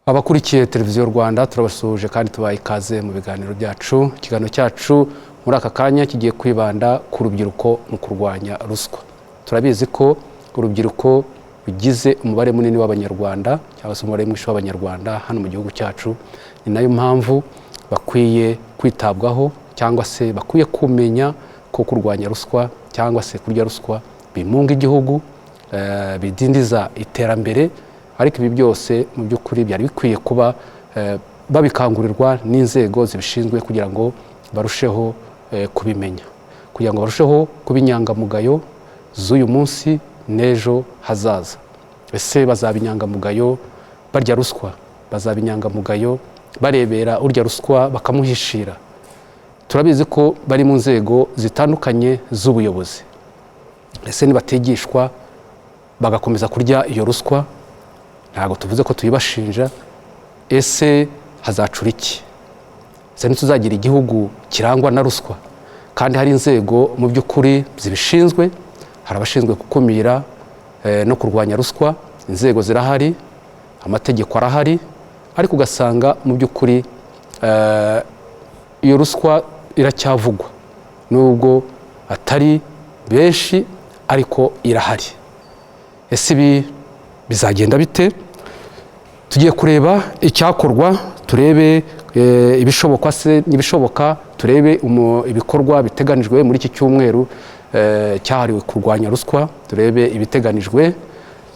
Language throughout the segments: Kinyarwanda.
Abakurikiye Televiziyo Rwanda, turabasuhuje kandi tubaha ikaze mu biganiro byacu. Ikiganiro cyacu muri aka kanya kigiye kwibanda ku rubyiruko mu kurwanya ruswa. Turabizi ko urubyiruko rugize umubare munini w'Abanyarwanda, cyangwa se umubare mwinshi w'Abanyarwanda hano mu gihugu cyacu. Ni nayo mpamvu bakwiye kwitabwaho, cyangwa se bakwiye kumenya ko kurwanya ruswa cyangwa se kurya ruswa bimunga igihugu, bidindiza iterambere. Ariko ibi byose mu by'ukuri byari bikwiye kuba babikangurirwa n'inzego zibishinzwe kugira ngo barusheho kubimenya, kugira ngo barusheho kuba inyangamugayo z'uyu munsi n'ejo hazaza. Ese bazaba inyangamugayo barya ruswa? Bazaba inyangamugayo barebera urya ruswa bakamuhishira? Turabizi ko bari mu nzego zitandukanye z'ubuyobozi. Ese nibatigishwa bagakomeza kurya iyo ruswa, ntabwo tuvuze ko tuyibashinja, ese hazacura iki? Ese ntituzagira igihugu kirangwa na ruswa kandi hari inzego mu by'ukuri zibishinzwe? Hari abashinzwe gukumira no kurwanya ruswa, inzego zirahari, amategeko arahari, ariko ugasanga mu by'ukuri iyo ruswa iracyavugwa, nubwo atari benshi, ariko irahari. Ese ibi bizagenda bite? Tugiye kureba icyakorwa, turebe ibishoboka se n'ibishoboka, turebe ibikorwa biteganijwe muri iki cyumweru cyahariwe kurwanya ruswa, turebe ibiteganijwe.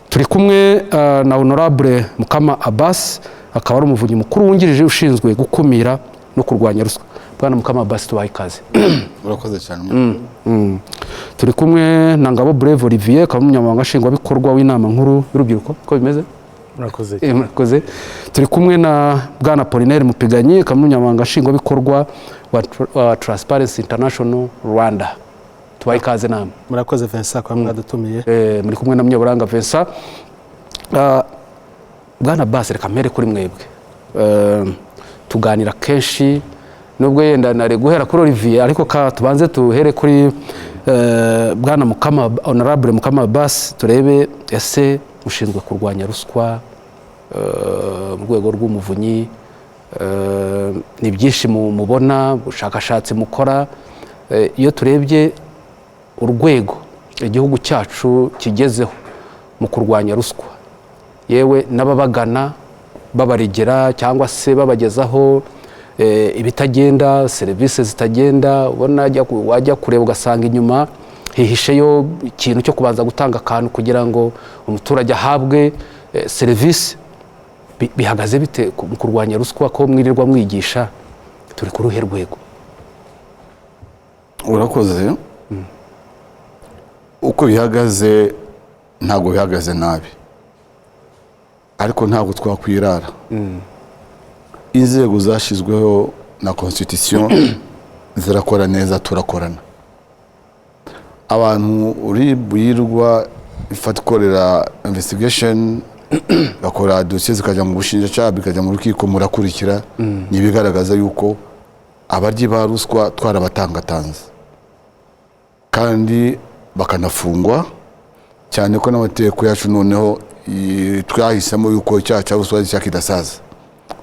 Turi kumwe na Honorable Mukama Abbas, akaba ari Umuvunyi Mukuru wungirije ushinzwe gukumira no kurwanya ruswa. Bwana Mukama Abbas, tubahe ikaze. Urakoze cyane. Turi kumwe na Ngabo Breve Olivier, akaba Umunyamabanga Nshingwabikorwa w'Inama Nkuru y'Urubyiruko. Uko bimeze? Murakoze. Murakoze. Turi kumwe na bwana Apollinaire Mupiganyi, akaba Umunyamabanga Nshingwabikorwa wa Transparency International Rwanda. Tubahe ikaze namwe. Murakoze, Vincent, kuba mwadutumiye. Muri kumwe na Munyaburanga Vincent. Bwana Basi, reka mpere kuri mwebwe. Tuganira kenshi, nubwo yenda nari guhera kuri Olivier, ariko ka tubanze tuhere kuri bwana Mukama, Honorable Mukama Basi, turebe: ese ushinzwe kurwanya ruswa mu rwego rw'Umuvunyi, ni byinshi mubona, ubushakashatsi mukora. Iyo turebye urwego igihugu cyacu kigezeho mu kurwanya ruswa, yewe n'ababagana babaregera cyangwa se babagezaho ibitagenda, serivisi zitagenda, ubona wajya kureba ugasanga inyuma hihisheyo ikintu cyo kubanza gutanga akantu kugira ngo umuturage ahabwe serivisi. Bihagaze bite mu kurwanya ruswa, ko mwirirwa mwigisha? Turi ku ruhe rwego? Urakoze. Uko bihagaze, ntabwo bihagaze nabi, ariko ntabwo twakwirara. Inzego zashyizweho na constitution zirakora neza, turakorana. Abantu uri buyirwa ifata ikorera investigation, bakora dosiye, zikajya mu bushinjacyaha, bikajya mu rukiko, murakurikira. Ni ibigaragaza yuko abaryi ba ruswa twarabatangatanze kandi bakanafungwa, cyane ko n'amategeko yacu noneho twahisemo yuko icyaha cya ruswa ari icyaha kidasaza.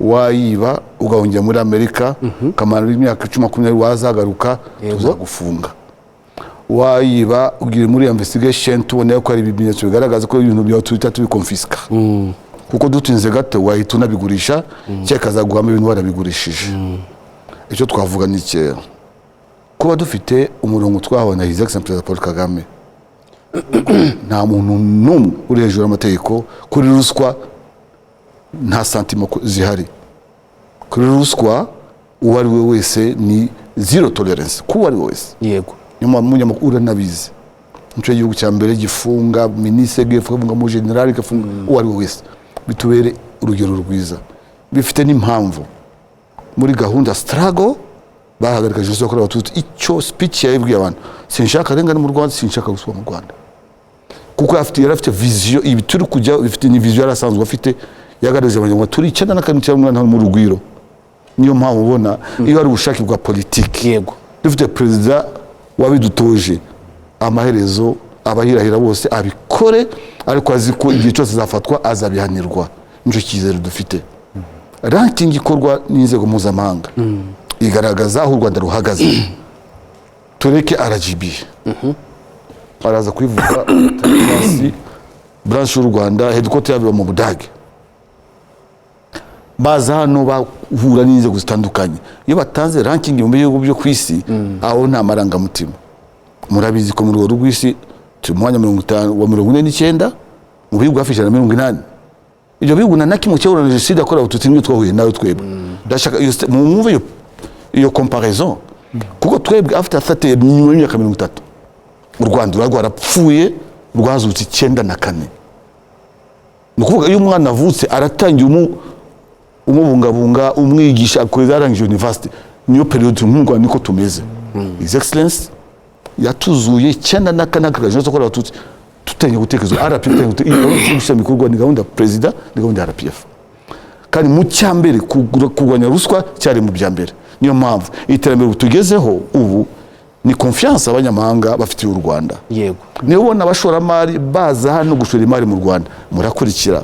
Wayiba ugahungira muri Amerika, ukamara imyaka 10, 20, wazagaruka tuzagufunga. Wayiba ugiye muri investigation, tubona ko hari ibimenyetso bigaragaza ko ibintu byawe, tuhita tubikonfiska, kuko dutinze gato wahita unabigurisha cyangwa ikazaguhamo ibintu warabigurishije. Icyo twavuga ni kera kuba dufite umurongo twahawe na His Excellency Perezida Paul Kagame, nta muntu n'umwe uri hejuru y'amategeko. Kuri ruswa nta sentiment zihari. Kuri ruswa uwo ari we wese ni zero tolerance, ku uwo ari we wese. Niyo mpamvu umunyamakuru, uranabizi, nicyo gihugu cya mbere gifunga minisitiri, gifunga mu generali, gifunga uwo ari we wese. Bitubere urugero rwiza, bifite n'impamvu. Muri gahunda struggle bahagarika Jenoside yakorewe Abatutsi, icyo speech yabibwiye abantu: "Sinshaka akarengane mu Rwanda, sinshaka ruswa mu Rwanda." Kuko yari afite vision. Ibi turi kujya bifite ni vision yari asanzwe afite, yagaragaje Abanyarwanda turi 94.8 hano mu Rugwiro. Niyo mpamvu ubona iyo hari ubushake bwa politiki, dufite perezida wabidutoje, amaherezo abahirahira bose abikore, ariko azi ko igihe cyose azafatwa azabihanirwa. Nicyo cyizere dufite. Ranking ikorwa n'inzego mpuzamahanga igaragaza aho u Rwanda ruhagaze. Tureke RGB, araza kubivuga. Transparency, branche y'u Rwanda, headquarter yabo iba mu Budage. Baza hano bahura n'inzego zitandukanye. Iyo batanze ranking mu bihugu byo ku isi, aho nta marangamutima. Murabizi ko mu rwego rw'isi turi mu mwanya 50 wa 49 mu bihugu hafi 180. Ibyo bihugu nta na kimwe cyahura na jenoside yakorewe Abatutsi n'ibyo twahuye nayo twebwe. Ndashaka mwumve iyo comparaison, kuko twebwe after 30, nyuma y'imyaka 30, u Rwanda ruba rwarapfuye, rwazutse 94. Ni ukuvuga iyo umwana avutse aratangira umubungabunga, umwigisha kugeza yarangije university. Niyo période nk'u Rwanda niko tumeze. His Excellence yatuzuye 94, akaga jenoside yakorewe Abatutsi, tutangiye gutekereza RPF, tutangiye iyo gahunda yo gushyira mu bikorwa ni gahunda ya perezida, ni gahunda ya RPF. Kandi mu cyambere kurwanya ruswa cyari mu bya mbere. Niyo mpamvu iterambere tugezeho ubu ni confiance abanyamahanga bafitiye u Rwanda. Niba ubona abashoramari baza hano gushora imari mu Rwanda, murakurikira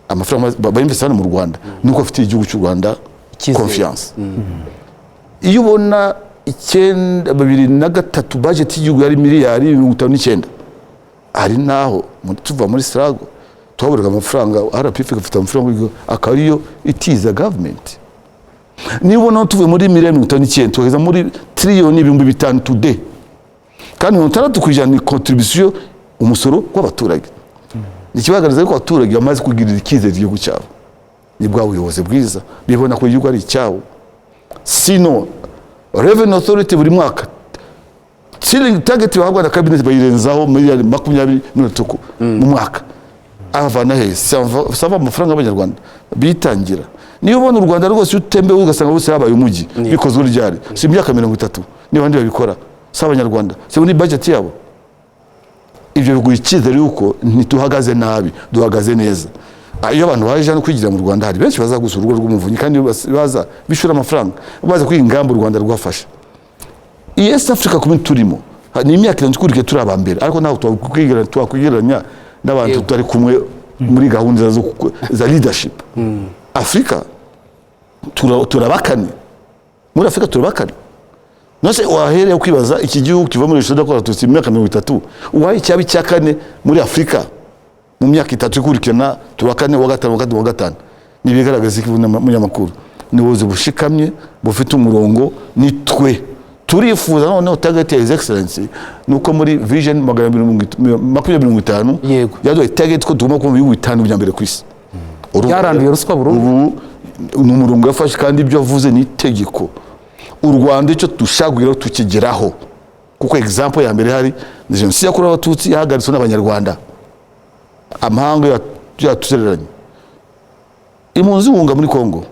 amafaranga bayinvesta hano mu Rwanda, nuko bafitiye igihugu cy'u Rwanda icyizere. Confiance. Iyo ubona icyenda 2003 budget y'igihugu yari miliyari 59, hari naho tuva muri struggle twaburaga amafaranga, RPF igafite amafaranga akaba ariyo itiza government. Niba ubona tuvuye muri miliyari 59 tugeza muri tiriyoni 5000 today, kandi 60% ni contribution, umusoro w'abaturage, ni ikibagaragaza ko abaturage bamaze kugirira icyizere igihugu cyabo. Ni bwa buyobozi bwiza, bibona ko igihugu ari icyabo. Sino Revenue Authority buri mwaka ceiling target bahabwa na cabinet bayirenzaho miliyari 23 mu mwaka. Avana he? Sava amafaranga y'Abanyarwanda bitangira. Niyo ubona u Rwanda rwose, iyo utembewe ugasanga bose habaye umujyi, bikozwe ryari? Si imyaka 30? Niba abandi babikora, si Abanyarwanda? Si muri budget yabo? Ibyo biguha icyizere yuko ntituhagaze nabi, duhagaze neza. Iyo abantu baje hano kwigira mu Rwanda, hari benshi baza gusura Urugo rw'Umuvunyi, kandi iyo baza bishura amafaranga, baza kwiga ingamba u Rwanda rwafashe. Iyi East Africa Community turimo, ni imyaka 70 ikurikiye turi aba mbere, ariko ntabwo twakwigereranya n'abantu tutari kumwe muri gahunda za leadership. Afurika turabakane, muri Afurika turabakane. Nose wahereye kwibaza iki gihugu kiva muri jenoside yakorewe Abatutsi mu myaka 30, uwaye icyaba icya kane muri Afurika mu myaka 3 ikurikirana, tuba kane, wa gatanu, wa gatanu, wa gatanu, ni ibigaragaza iki? Munyamakuru, ni ubuyobozi bushikamye, bufite umurongo. Ni twe turifuza noneho target ya His Excellency ni uko muri Vision 2050 yaduhaye target ko tugomba kuba mu bihugu bitanu bya mbere ku isi. Urumva Byaranduye ruswa burundu. Ubu ni umurongo yafashe, kandi ibyo avuze ni itegeko. U Rwanda icyo dushaka kugeraho tukigeraho, kuko example ya mbere hari ni jenoside yakorewe Abatutsi yahagaritswe n'Abanyarwanda. Amahanga yatuzereranye, impunzi zihunga muri Congo,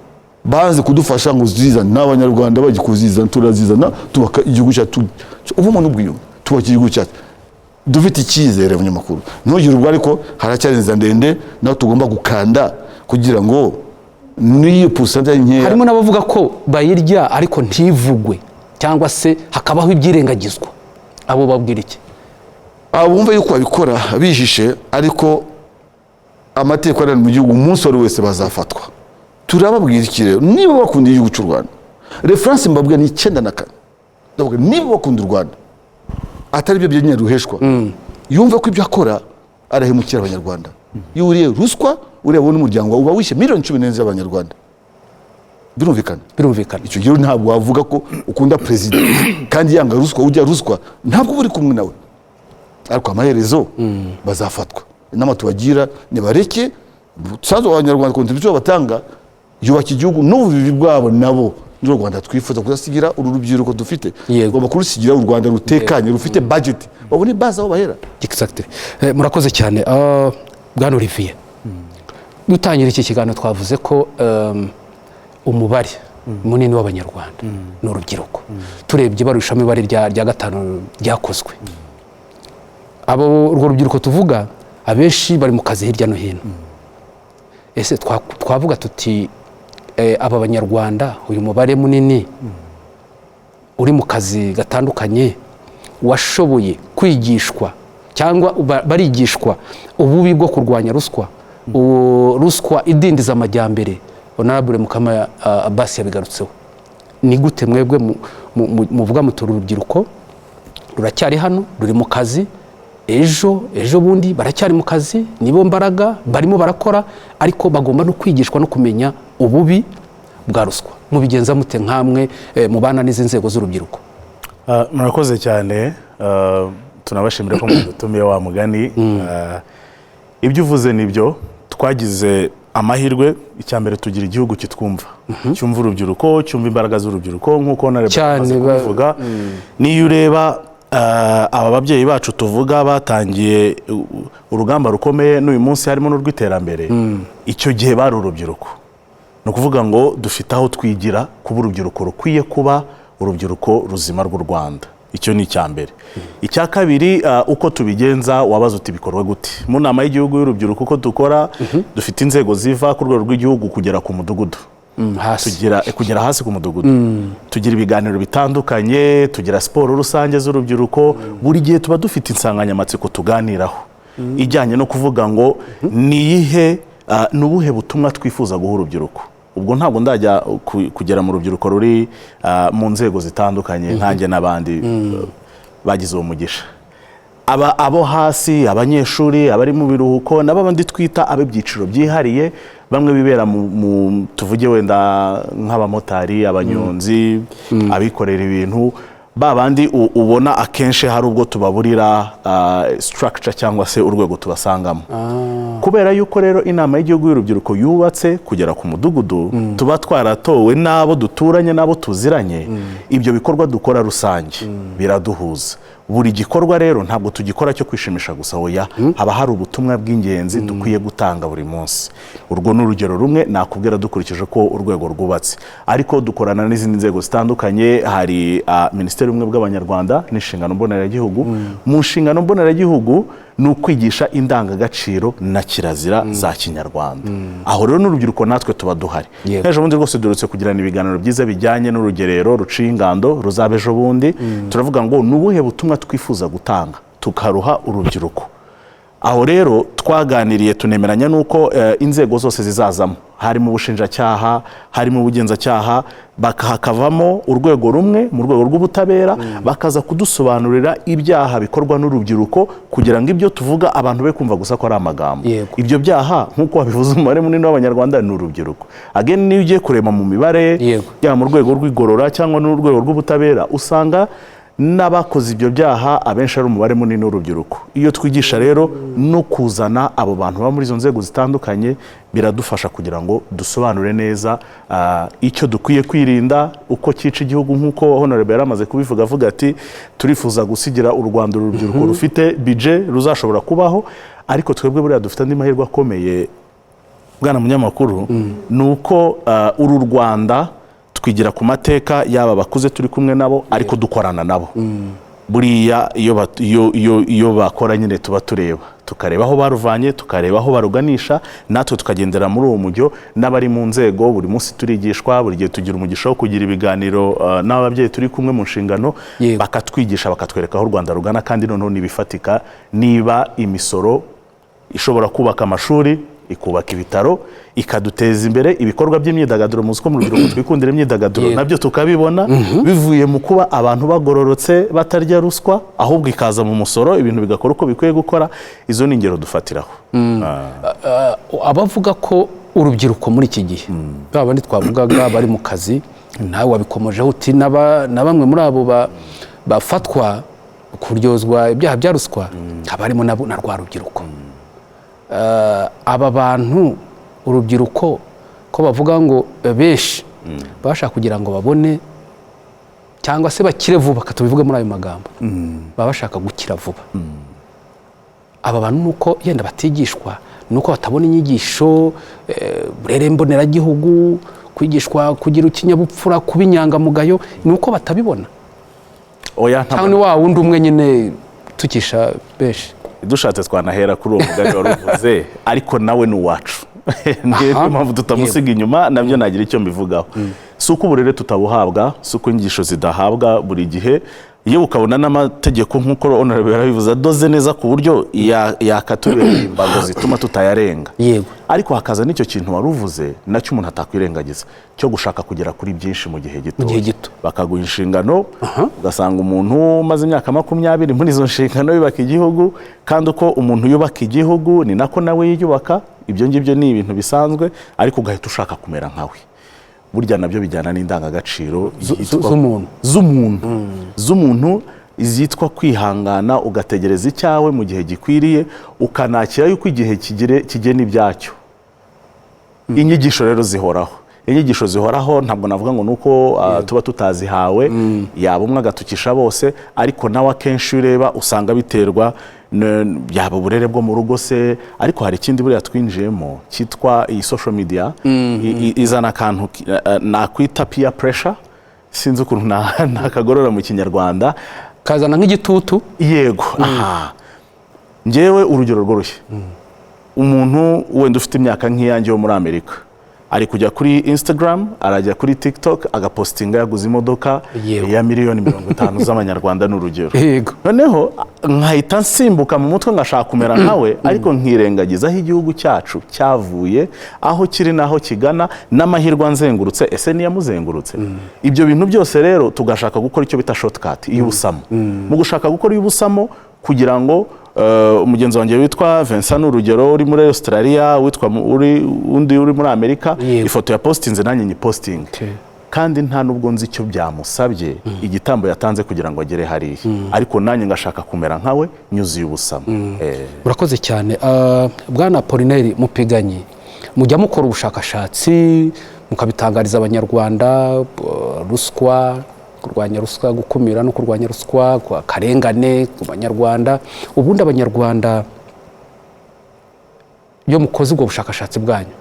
banze kudufasha ngo zizane, n'Abanyarwanda bajya kuzizana, turazizana, tubaka igihugu cyacu, ubumwe n'ubwiyunge, tubaka igihugu cyacu dufite icyizere. Abanyamakuru, ntugire ubwo, ariko haracyari inzira ndende naho tugomba gukanda kugira ngo n'iyo pourcentage nkeya. Harimo n'abavuga ko bayirya ariko ntivugwe, cyangwa se hakabaho ibyirengagizwa. Abo babwira iki? Abo bumva yuko babikora bihishe, ariko amategeko ari mu gihugu, umunsi uwo ari wese bazafatwa. Turababwira iki rero? Niba bakunda igihugu cy'u Rwanda, référence mbabwira ni 94. Ndavuga niba bakunda u Rwanda, atari byo bya ruheshwa, yumva ko ibyo akora arahemukira Abanyarwanda. Iyo uriye ruswa, ureba wowe n'umuryango wawe, uba wishe miliyoni 14 z'Abanyarwanda. Birumvikana? Birumvikana. Icyo gihe ntabwo wavuga ko ukunda perezida kandi yanga ruswa, ujya ruswa, ntabwo uba uri kumwe nawe. Ariko amaherezo bazafatwa. Inama tubagira, nibareke umusanzu w'Abanyarwanda, contribution batanga yubaka igihugu n'ububibi bwabo nabo. N'u Rwanda twifuza kuzasigira uru rubyiruko dufite, tugomba kurusigira u Rwanda rutekanye, rufite budget, babone base aho bahera. Exactly. Murakoze cyane. Bwana Olivier, dutangira iki kiganiro twavuze ko umubare munini w'Abanyarwanda ni urubyiruko. Turebye ibarurishamibare rya gatanu ryakozwe, abo urwo rubyiruko tuvuga abenshi bari mu kazi hirya no hino. Ese twavuga tuti aba Banyarwanda, uyu mubare munini uri mu kazi gatandukanye, washoboye kwigishwa cyangwa barigishwa ububi bwo kurwanya ruswa, ruswa idindiza amajyambere, Honorable Mukama Abbas yabigarutseho. Ni gute mwebwe muvuga mutura urubyiruko ruracyari hano, ruri mu kazi, ejo ejo bundi baracyari mu kazi, nibo mbaraga, barimo barakora, ariko bagomba no kwigishwa no kumenya ububi bwa ruswa? Mubigenza mute nkamwe mubana n'izi nzego z'urubyiruko? Murakoze cyane. Tunabashimira ko mudutumiye wa mugani. Ibyo uvuze nibyo. Twagize amahirwe, icya mbere tugira igihugu kitwumva, cyumva urubyiruko, cyumva imbaraga z'urubyiruko, nk'uko Honorable Cyane. amaze kubivuga. Niyo ureba aba babyeyi bacu tuvuga batangiye urugamba rukomeye, n'uyu munsi harimo n'urw'iterambere, icyo gihe bari urubyiruko. Ni ukuvuga ngo dufite aho twigira kuba urubyiruko rukwiye kuba urubyiruko ruzima rw'u Rwanda. Icyo ni icya mbere. Icya kabiri, uko tubigenza, wabaza uti bikorwa gute mu Nama y'Igihugu y'Urubyiruko? Uko dukora, dufite inzego ziva ku rwego rw'igihugu kugera ku mudugudu. Hasi. Tugira kugera hasi ku mudugudu, tugira ibiganiro bitandukanye, tugira siporo rusange z'urubyiruko. Buri gihe tuba dufite insanganyamatsiko tuganiraho ijyanye no kuvuga ngo ni iyihe, ni ubuhe butumwa twifuza guha urubyiruko. Ubwo ntabwo ndajya kugera mu rubyiruko ruri mu nzego zitandukanye nkanjye n'abandi bagize uwo mugisha, aba abo hasi, abanyeshuri, abari mu biruhuko, nabo abandi twita ab'ibyiciro byihariye, bamwe bibera mu tuvuge wenda nk'abamotari, abanyonzi, abikorera ibintu, ba bandi ubona akenshi hari ubwo tubaburira structure cyangwa se urwego tubasangamo. Kubera yuko rero Inama y'Igihugu y'Urubyiruko yubatse kugera ku mudugudu, tuba twaratowe n'abo duturanye n'abo tuziranye, ibyo bikorwa dukora rusange biraduhuza. Buri gikorwa rero ntabwo tugikora cyo kwishimisha gusa, oya, haba hari ubutumwa bw'ingenzi dukwiye gutanga buri munsi. Urwo ni urugero rumwe nakubwira dukurikije ko urwego rwubatse, ariko dukorana n'izindi nzego zitandukanye. Hari Minisiteri y'Ubumwe bw'Abanyarwanda n'inshingano mboneragihugu. Mu nshingano mboneragihugu ni ukwigisha indangagaciro na kirazira za Kinyarwanda. Aho rero n'urubyiruko natwe tuba duhari. Ejo bundi rwose duherutse kugirana ibiganiro byiza bijyanye n'urugerero ruciye ingando ruzaba ejo bundi. Turavuga ngo ni ubuhe butumwa twifuza gutanga, tukaruha urubyiruko. Aho rero twaganiriye tunemeranya n'uko inzego zose zizazamo, harimo ubushinjacyaha, harimo ubugenzacyaha, hakavamo urwego rumwe mu rwego rw'ubutabera, bakaza kudusobanurira ibyaha bikorwa n'urubyiruko, kugira ngo ibyo tuvuga abantu be kumva gusa ko ari amagambo. Ibyo byaha, nk'uko wabivuze, umubare munini w'Abanyarwanda ni urubyiruko. Again, niyo ugiye kureba mu mibare, yaba mu rwego rw'igorora cyangwa n'urwego rw'ubutabera, usanga n'abakoze ibyo byaha abenshi ari umubare munini w'urubyiruko. Iyo twigisha rero no kuzana abo bantu baba muri izo nzego zitandukanye, biradufasha kugira ngo dusobanure neza icyo dukwiye kwirinda, uko cyica igihugu, nk'uko Honorable yari amaze kubivuga, avuga ati turifuza gusigira u Rwanda urubyiruko rufite budget ruzashobora kubaho. Ariko twebwe buriya dufite andi mahirwe akomeye, bwana munyamakuru, ni uko uru Rwanda twigira ku mateka yaba abakuze turi kumwe nabo, ariko dukorana nabo. Buriya iyo bakora nyine tuba tureba, tukareba aho baruvanye, tukareba aho baruganisha, natwe tukagendera muri uwo mujyo. N'abari mu nzego, buri munsi turigishwa, buri gihe tugira umugisha wo kugira ibiganiro n'ababyeyi turi kumwe mu nshingano, bakatwigisha, bakatwereka aho u Rwanda rugana, kandi noneho n'ibifatika. Niba imisoro ishobora kubaka amashuri, ikubaka ibitaro, ikaduteza imbere, ibikorwa by'imyidagaduro, muzi ko mu rubyiruko twikundira imyidagaduro, nabyo tukabibona bivuye mu kuba abantu bagororotse, batarya ruswa, ahubwo ikaza mu musoro, ibintu bigakora uko bikwiye gukora. Izo ni ingero dufatiraho. Abavuga ko urubyiruko muri iki gihe, ba bandi twavugaga bari mu kazi, nawe wabikomojeho uti na bamwe muri abo bafatwa kuryozwa ibyaha bya ruswa haba harimo na rwa rubyiruko. Aba bantu, urubyiruko, ko bavuga ngo benshi bashaka kugira ngo babone cyangwa se bakire vuba, tubivuge muri ayo magambo, baba bashaka gukira vuba. Aba bantu nuko yenda batigishwa, nuko batabona inyigisho, burere mboneragihugu, kwigishwa kugira ikinyabupfura, kuba inyangamugayo, ni uko batabibona? Oya. Cyangwa ni wa wundi umwe nyine tukisha benshi? Dushatse twanahera kuri uwo mugani wari uvuze, ariko nawe ni uwacu, niyo mpamvu tutamusiga inyuma. Nabyo nagira icyo mbivugaho. Si uko uburere tutabuhabwa, si uko inyigisho zidahabwa buri gihe. Yewe, ukabona n'amategeko, nk'uko honorable yarabivuze, adoze neza ku buryo yakatubera imbago zituma tutayarenga. Ariko hakaza n'icyo kintu wari uvuze, nacyo umuntu atakwirengagiza, cyo gushaka kugera kuri byinshi mu gihe gito. Mu gihe gito. Bakaguha inshingano, ugasanga umuntu umaze imyaka 20 muri izo nshingano yubaka igihugu. Kandi uko umuntu yubaka igihugu ni nako nawe yiyubaka. Ibyo ngibyo ni ibintu bisanzwe, ariko ugahita ushaka kumera nkawe. Burya nabyo bijyana n'indangagaciro z'umuntu. Z'umuntu zitwa kwihangana, ugategereza icyawe mu gihe gikwiriye, ukanakira yuko igihe kigena ibyacyo. Inyigisho rero zihoraho, inyigisho zihoraho. Ntabwo navuga ngo nuko tuba tutazihawe, yaba umwe agatukisha bose, ariko nawe akenshi iyo ureba usanga biterwa yaba uburere bwo mu rugo se. Ariko hari ikindi buriya twinjiyemo cyitwa iyi social media, izana akantu nakwita peer pressure. Sinzi ukuntu nakagorora mu Kinyarwanda. Kazana nk'igitutu. Yego, aha njyewe urugero rworoshye: umuntu wenda ufite imyaka nk'iyanjye wo muri Amerika ari kujya kuri Instagram, arajya kuri TikTok, agapostinga yaguze imodoka ya miliyoni 50 z'amanyarwanda, ni urugero. Noneho nkahita nsimbuka mu mutwe ngashaka kumera nkawe, ariko nkirengagiza aho igihugu cyacu cyavuye, aho kiri n'aho kigana, n'amahirwe anzengurutse, ese niyamuzengurutse? Ibyo bintu byose rero tugashaka gukora icyo bita shortcut y'ubusamo. Mu gushaka gukora iy'ubusamo kugira ngo mugenzi wanjye witwa Vincent, ni urugero, uri muri Australia, witwa uri undi uri muri Amerika, ifoto ya postinze nanjye nyipostinge, kandi nta nubwo nzi icyo byamusabye, igitambo yatanze kugira ngo agere hariya, ariko nanjye ngashaka kumera nkawe nyuzuye ubusamo. Urakoze cyane. Bwana Apollinaire Mupiganyi, mujya mukora ubushakashatsi mukabitangariza Abanyarwanda, ruswa, kurwanya ruswa, gukumira no kurwanya ruswa, akarengane ku Banyarwanda. Ubundi Abanyarwanda, iyo mukoze ubwo bushakashatsi bwanyu,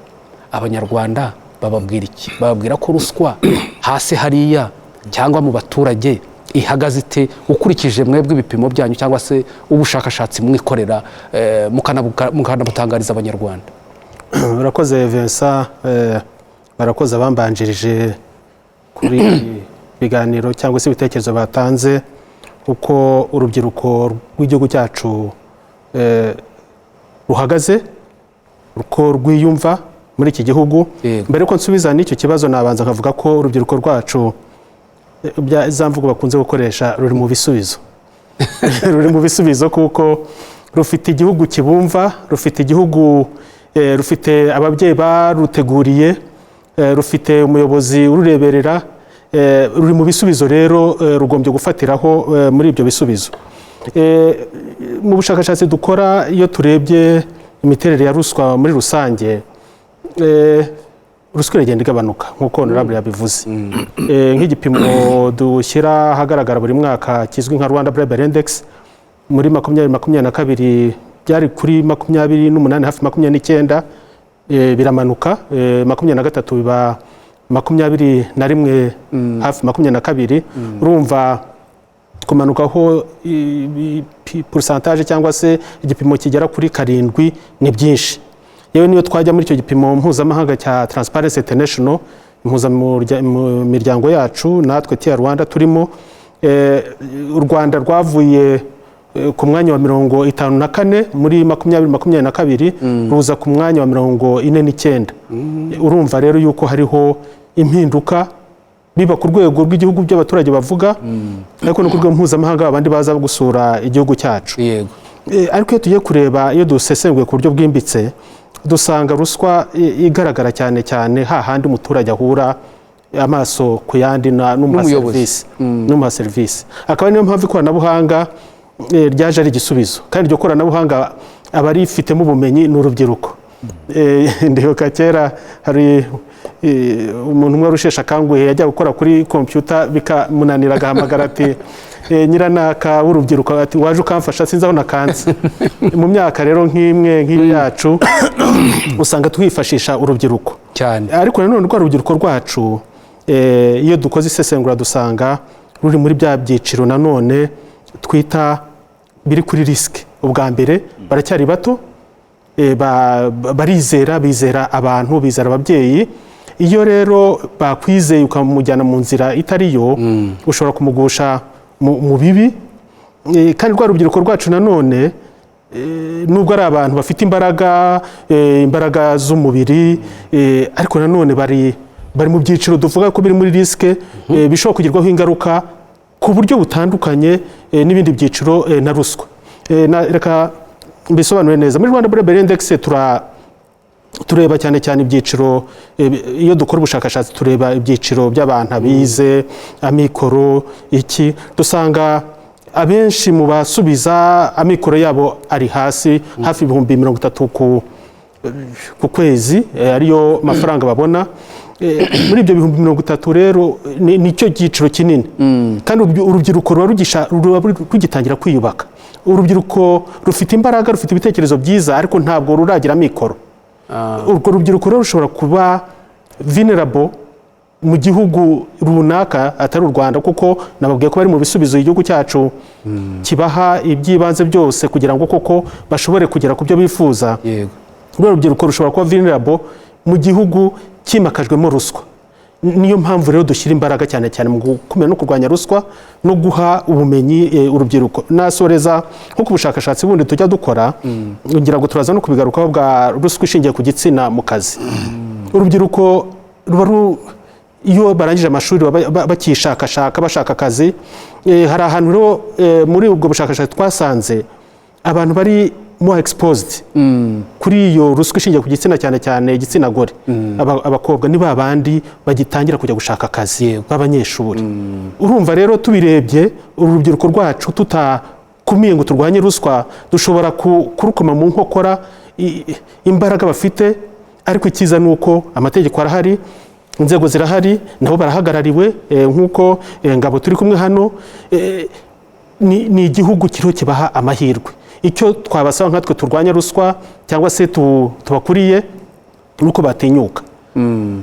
Abanyarwanda bababwira iki? Bababwira ko ruswa hasi hariya cyangwa mu baturage ihagaze ite, ukurikije mwebwe ibipimo byanyu cyangwa se ubushakashatsi mwikorera, mukanabutangariza Abanyarwanda? Urakoze Vincent, barakoze abambanjirije kuri biganiro cyangwa se ibitekerezo batanze, uko urubyiruko rw'igihugu cyacu ruhagaze, uko rwiyumva muri iki gihugu. Mbere yuko nsubiza n'icyo kibazo, nabanza nkavuga ko urubyiruko rwacu, za mvugo bakunze gukoresha, ruri mu bisubizo, ruri mu bisubizo, kuko rufite igihugu kibumva, rufite igihugu, rufite ababyeyi baruteguriye, rufite umuyobozi urureberera, ruri mu bisubizo. Rero rugombye gufatiraho muri ibyo bisubizo. Mu bushakashatsi dukora, iyo turebye imiterere ya ruswa muri rusange, ruswa iragenda igabanuka nk'uko honorable yabivuze. Nk'igipimo dushyira ahagaragara buri mwaka kizwi nka Rwanda Bribery Index, muri 2022 byari kuri 28, hafi 29, biramanuka, 23 biba 21, hafi 22. Urumva kumanukaho pourcentage cyangwa se igipimo kigera kuri 7 ni byinshi. Yewe, niyo twajya muri icyo gipimo mpuzamahanga cya Transparency International, impuzamiryango yacu natwe TIA Rwanda turimo, u Rwanda rwavuye ku mwanya wa 54 muri 2022, ruza ku mwanya wa 49. Urumva rero yuko hariho impinduka, biba ku rwego rw'igihugu by'abaturage bavuga, ariko no ku rwego mpuzamahanga, abandi baza gusura igihugu cyacu. Ariko iyo tugiye kureba, iyo dusesenguye ku buryo bwimbitse, dusanga ruswa igaragara cyane cyane hahandi umuturage ahura amaso ku yandi n'umuha N'umuyobozi. serivisi, n'umuha serivisi. Akaba niyo mpamvu ikoranabuhanga ryaje ari igisubizo, kandi iryo koranabuhanga abarifitemo ubumenyi ni urubyiruko. Ndibuka kera hari umuntu umwe wari usheshe akanguhe, yajya gukora kuri kompiyuta bikamunanira, agahamagara ati "Nyiranaka w'urubyiruko," ati "waje ukamfasha, sinzi aho nakanze." Mu myaka rero nk'imwe nk'iyo yacu, usanga twifashisha urubyiruko. Ariko nanone rwa rubyiruko rwacu, iyo dukoze isesengura, dusanga ruri muri bya byiciro nanone twita biri kuri risque. Ubwa mbere baracyari bato, barizera, bizera abantu, bizera ababyeyi. Iyo rero bakwizeye ukamujyana mu nzira itari yo, ushobora kumugusha mu bibi. Kandi rwa rubyiruko rwacu nanone, nubwo ari abantu bafite imbaraga, imbaraga z'umubiri, ariko nanone bari mu byiciro tuvuga ko biri muri risque, bishobora kugirwaho ingaruka ku buryo butandukanye n'ibindi byiciro na ruswa. Reka mbisobanure neza. Muri Rwanda Bribery Index tureba cyane cyane ibyiciro, iyo dukora ubushakashatsi tureba ibyiciro by'abantu, abize, amikoro, iki. Dusanga abenshi mu basubiza amikoro yabo ari hasi, hafi 30,000 ku kwezi, ariyo mafaranga babona. Muri ibyo 30,000 rero nicyo cyiciro kinini, kandi urubyiruko ruba rugitangira kwiyubaka. Urubyiruko rufite imbaraga, rufite ibitekerezo byiza, ariko ntabwo ruragira amikoro. Urwo rubyiruko rero rushobora kuba vulnerable mu gihugu runaka atari u Rwanda, kuko nababwiye ko bari mu bisubizo igihugu cyacu kibaha iby'ibanze byose kugira ngo koko bashobore kugera ku byo bifuza. Ruriya rubyiruko rushobora kuba vulnerable mu gihugu cyimakajwemo ruswa. Niyo mpamvu rero dushyira imbaraga cyane cyane mu gukumira no kurwanya ruswa no guha ubumenyi urubyiruko. Nasoreza nko ku bushakashatsi bundi tujya dukora, ngira ngo turaza no kubigarukaho, bwa ruswa ishingiye ku gitsina mu kazi. Urubyiruko ruba iyo barangije amashuri baba bakishakashaka, bashaka akazi. Hari ahantu rero muri ubwo bushakashatsi twasanze abantu bari more exposed kuri iyo ruswa ishingiye ku gitsina, cyane cyane igitsina gore, abakobwa, ni ba bandi bagitangira kujya gushaka akazi, b'abanyeshuri. Urumva rero tubirebye, uru rubyiruko rwacu tutakumiye ngo turwanye ruswa, dushobora kurukoma mu nkokora imbaraga bafite. Ariko icyiza ni uko amategeko arahari, inzego zirahari, nabo barahagarariwe, nk'uko Ngabo turi kumwe hano. Ni igihugu kiriho kibaha amahirwe. Icyo twabasaba nkatwe turwanya ruswa cyangwa se tubakuriye ni uko batinyuka.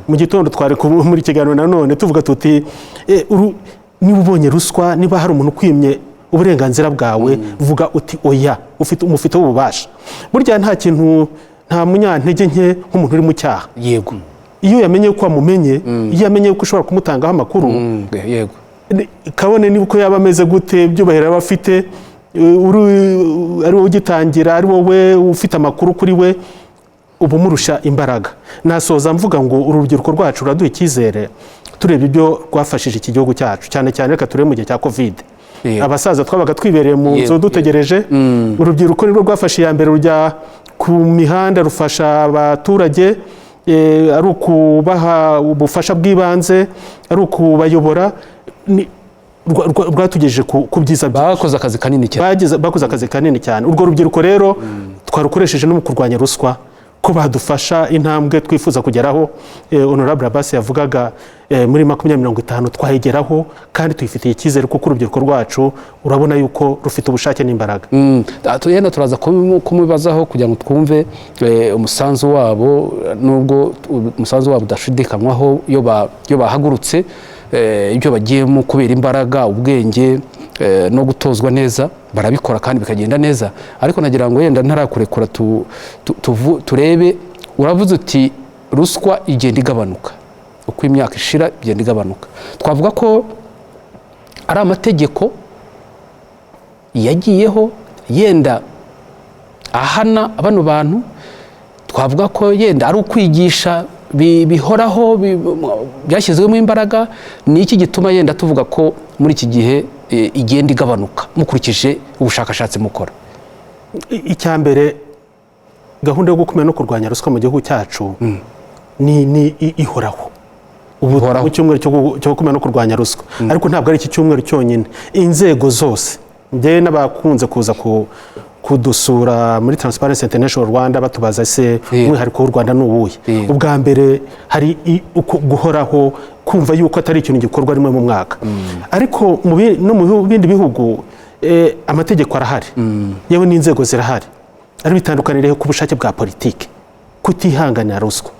Mu gitondo twari muri kiganiro nanone tuvuga tuti niba ubonye ruswa, niba hari umuntu ukwimye uburenganzira bwawe, vuga uti oya. Ufite umufiteho ububasha. Burya nta kintu, nta munyantege nke nk'umuntu uri mu cyaha. Iyo yamenye ko wamumenye, iyo yamenye ko ushobora kumutangaho amakuru, kabone niba uko yaba ameze gute, ibyubahiro yaba afite, uri ari wowe ugitangira, ari wowe ufite amakuru kuri we, uba umurusha imbaraga. Nasoza mvuga ngo uru rubyiruko rwacu ruraduha icyizere tureba ibyo rwafashije iki gihugu cyacu, cyane cyane reka turebe mu gihe cya Covid. Abasaza twabaga twibereye mu nzu dutegereje. Urubyiruko nirwo rwafashe iya mbere, rujya ku mihanda, rufasha abaturage, ari ukubaha ubufasha bw'ibanze, ari ukubayobora. Rwatugejeje ku byiza byinshi. Bakoze akazi kanini cyane. Bakoze akazi kanini cyane. Urwo rubyiruko rero twarukoresheje no mu kurwanya ruswa, ko badufasha intambwe twifuza kugeraho, honorable Abbas yavugaga, muri 2050 twayigeraho, kandi tuyifitiye icyizere, kuko urubyiruko rwacu urabona yuko rufite ubushake n'imbaraga. Yenda turaza kumubazaho kugira ngo twumve umusanzu wabo, nubwo umusanzu wabo udashidikanywaho iyo bahagurutse, ibyo bagiyemo kubera imbaraga, ubwenge no gutozwa neza, barabikora kandi bikagenda neza. Ariko nagira ngo yenda ntarakurekura turebe, uravuze uti ruswa igenda igabanuka uko imyaka ishira, igenda igabanuka. Twavuga ko ari amategeko yagiyeho yenda ahana bano bantu, twavuga ko yenda ari ukwigisha bihoraho byashyizwemo imbaraga? Ni iki gituma yenda tuvuga ko muri iki gihe igenda igabanuka mukurikije ubushakashatsi mukora? Icya mbere, gahunda yo gukumira no kurwanya ruswa mu gihugu cyacu ni ihoraho. Ubu Ihoraho. mu cyumweru cyo gukumira no kurwanya ruswa, ariko ntabwo ari iki cyumweru cyonyine. Inzego zose, njyewe n'abakunze kuza kudusura muri Transparency International Rwanda batubaza se umwihariko w'u Rwanda ni uwuhe? Ubwa mbere hari uko guhoraho, kumva yuko atari ikintu gikorwa rimwe mu mwaka. Ariko no mu bindi bihugu amategeko arahari, yewe n'inzego zirahari, ariko bitandukaniriye ku bushake bwa politiki, kutihanganira ruswa.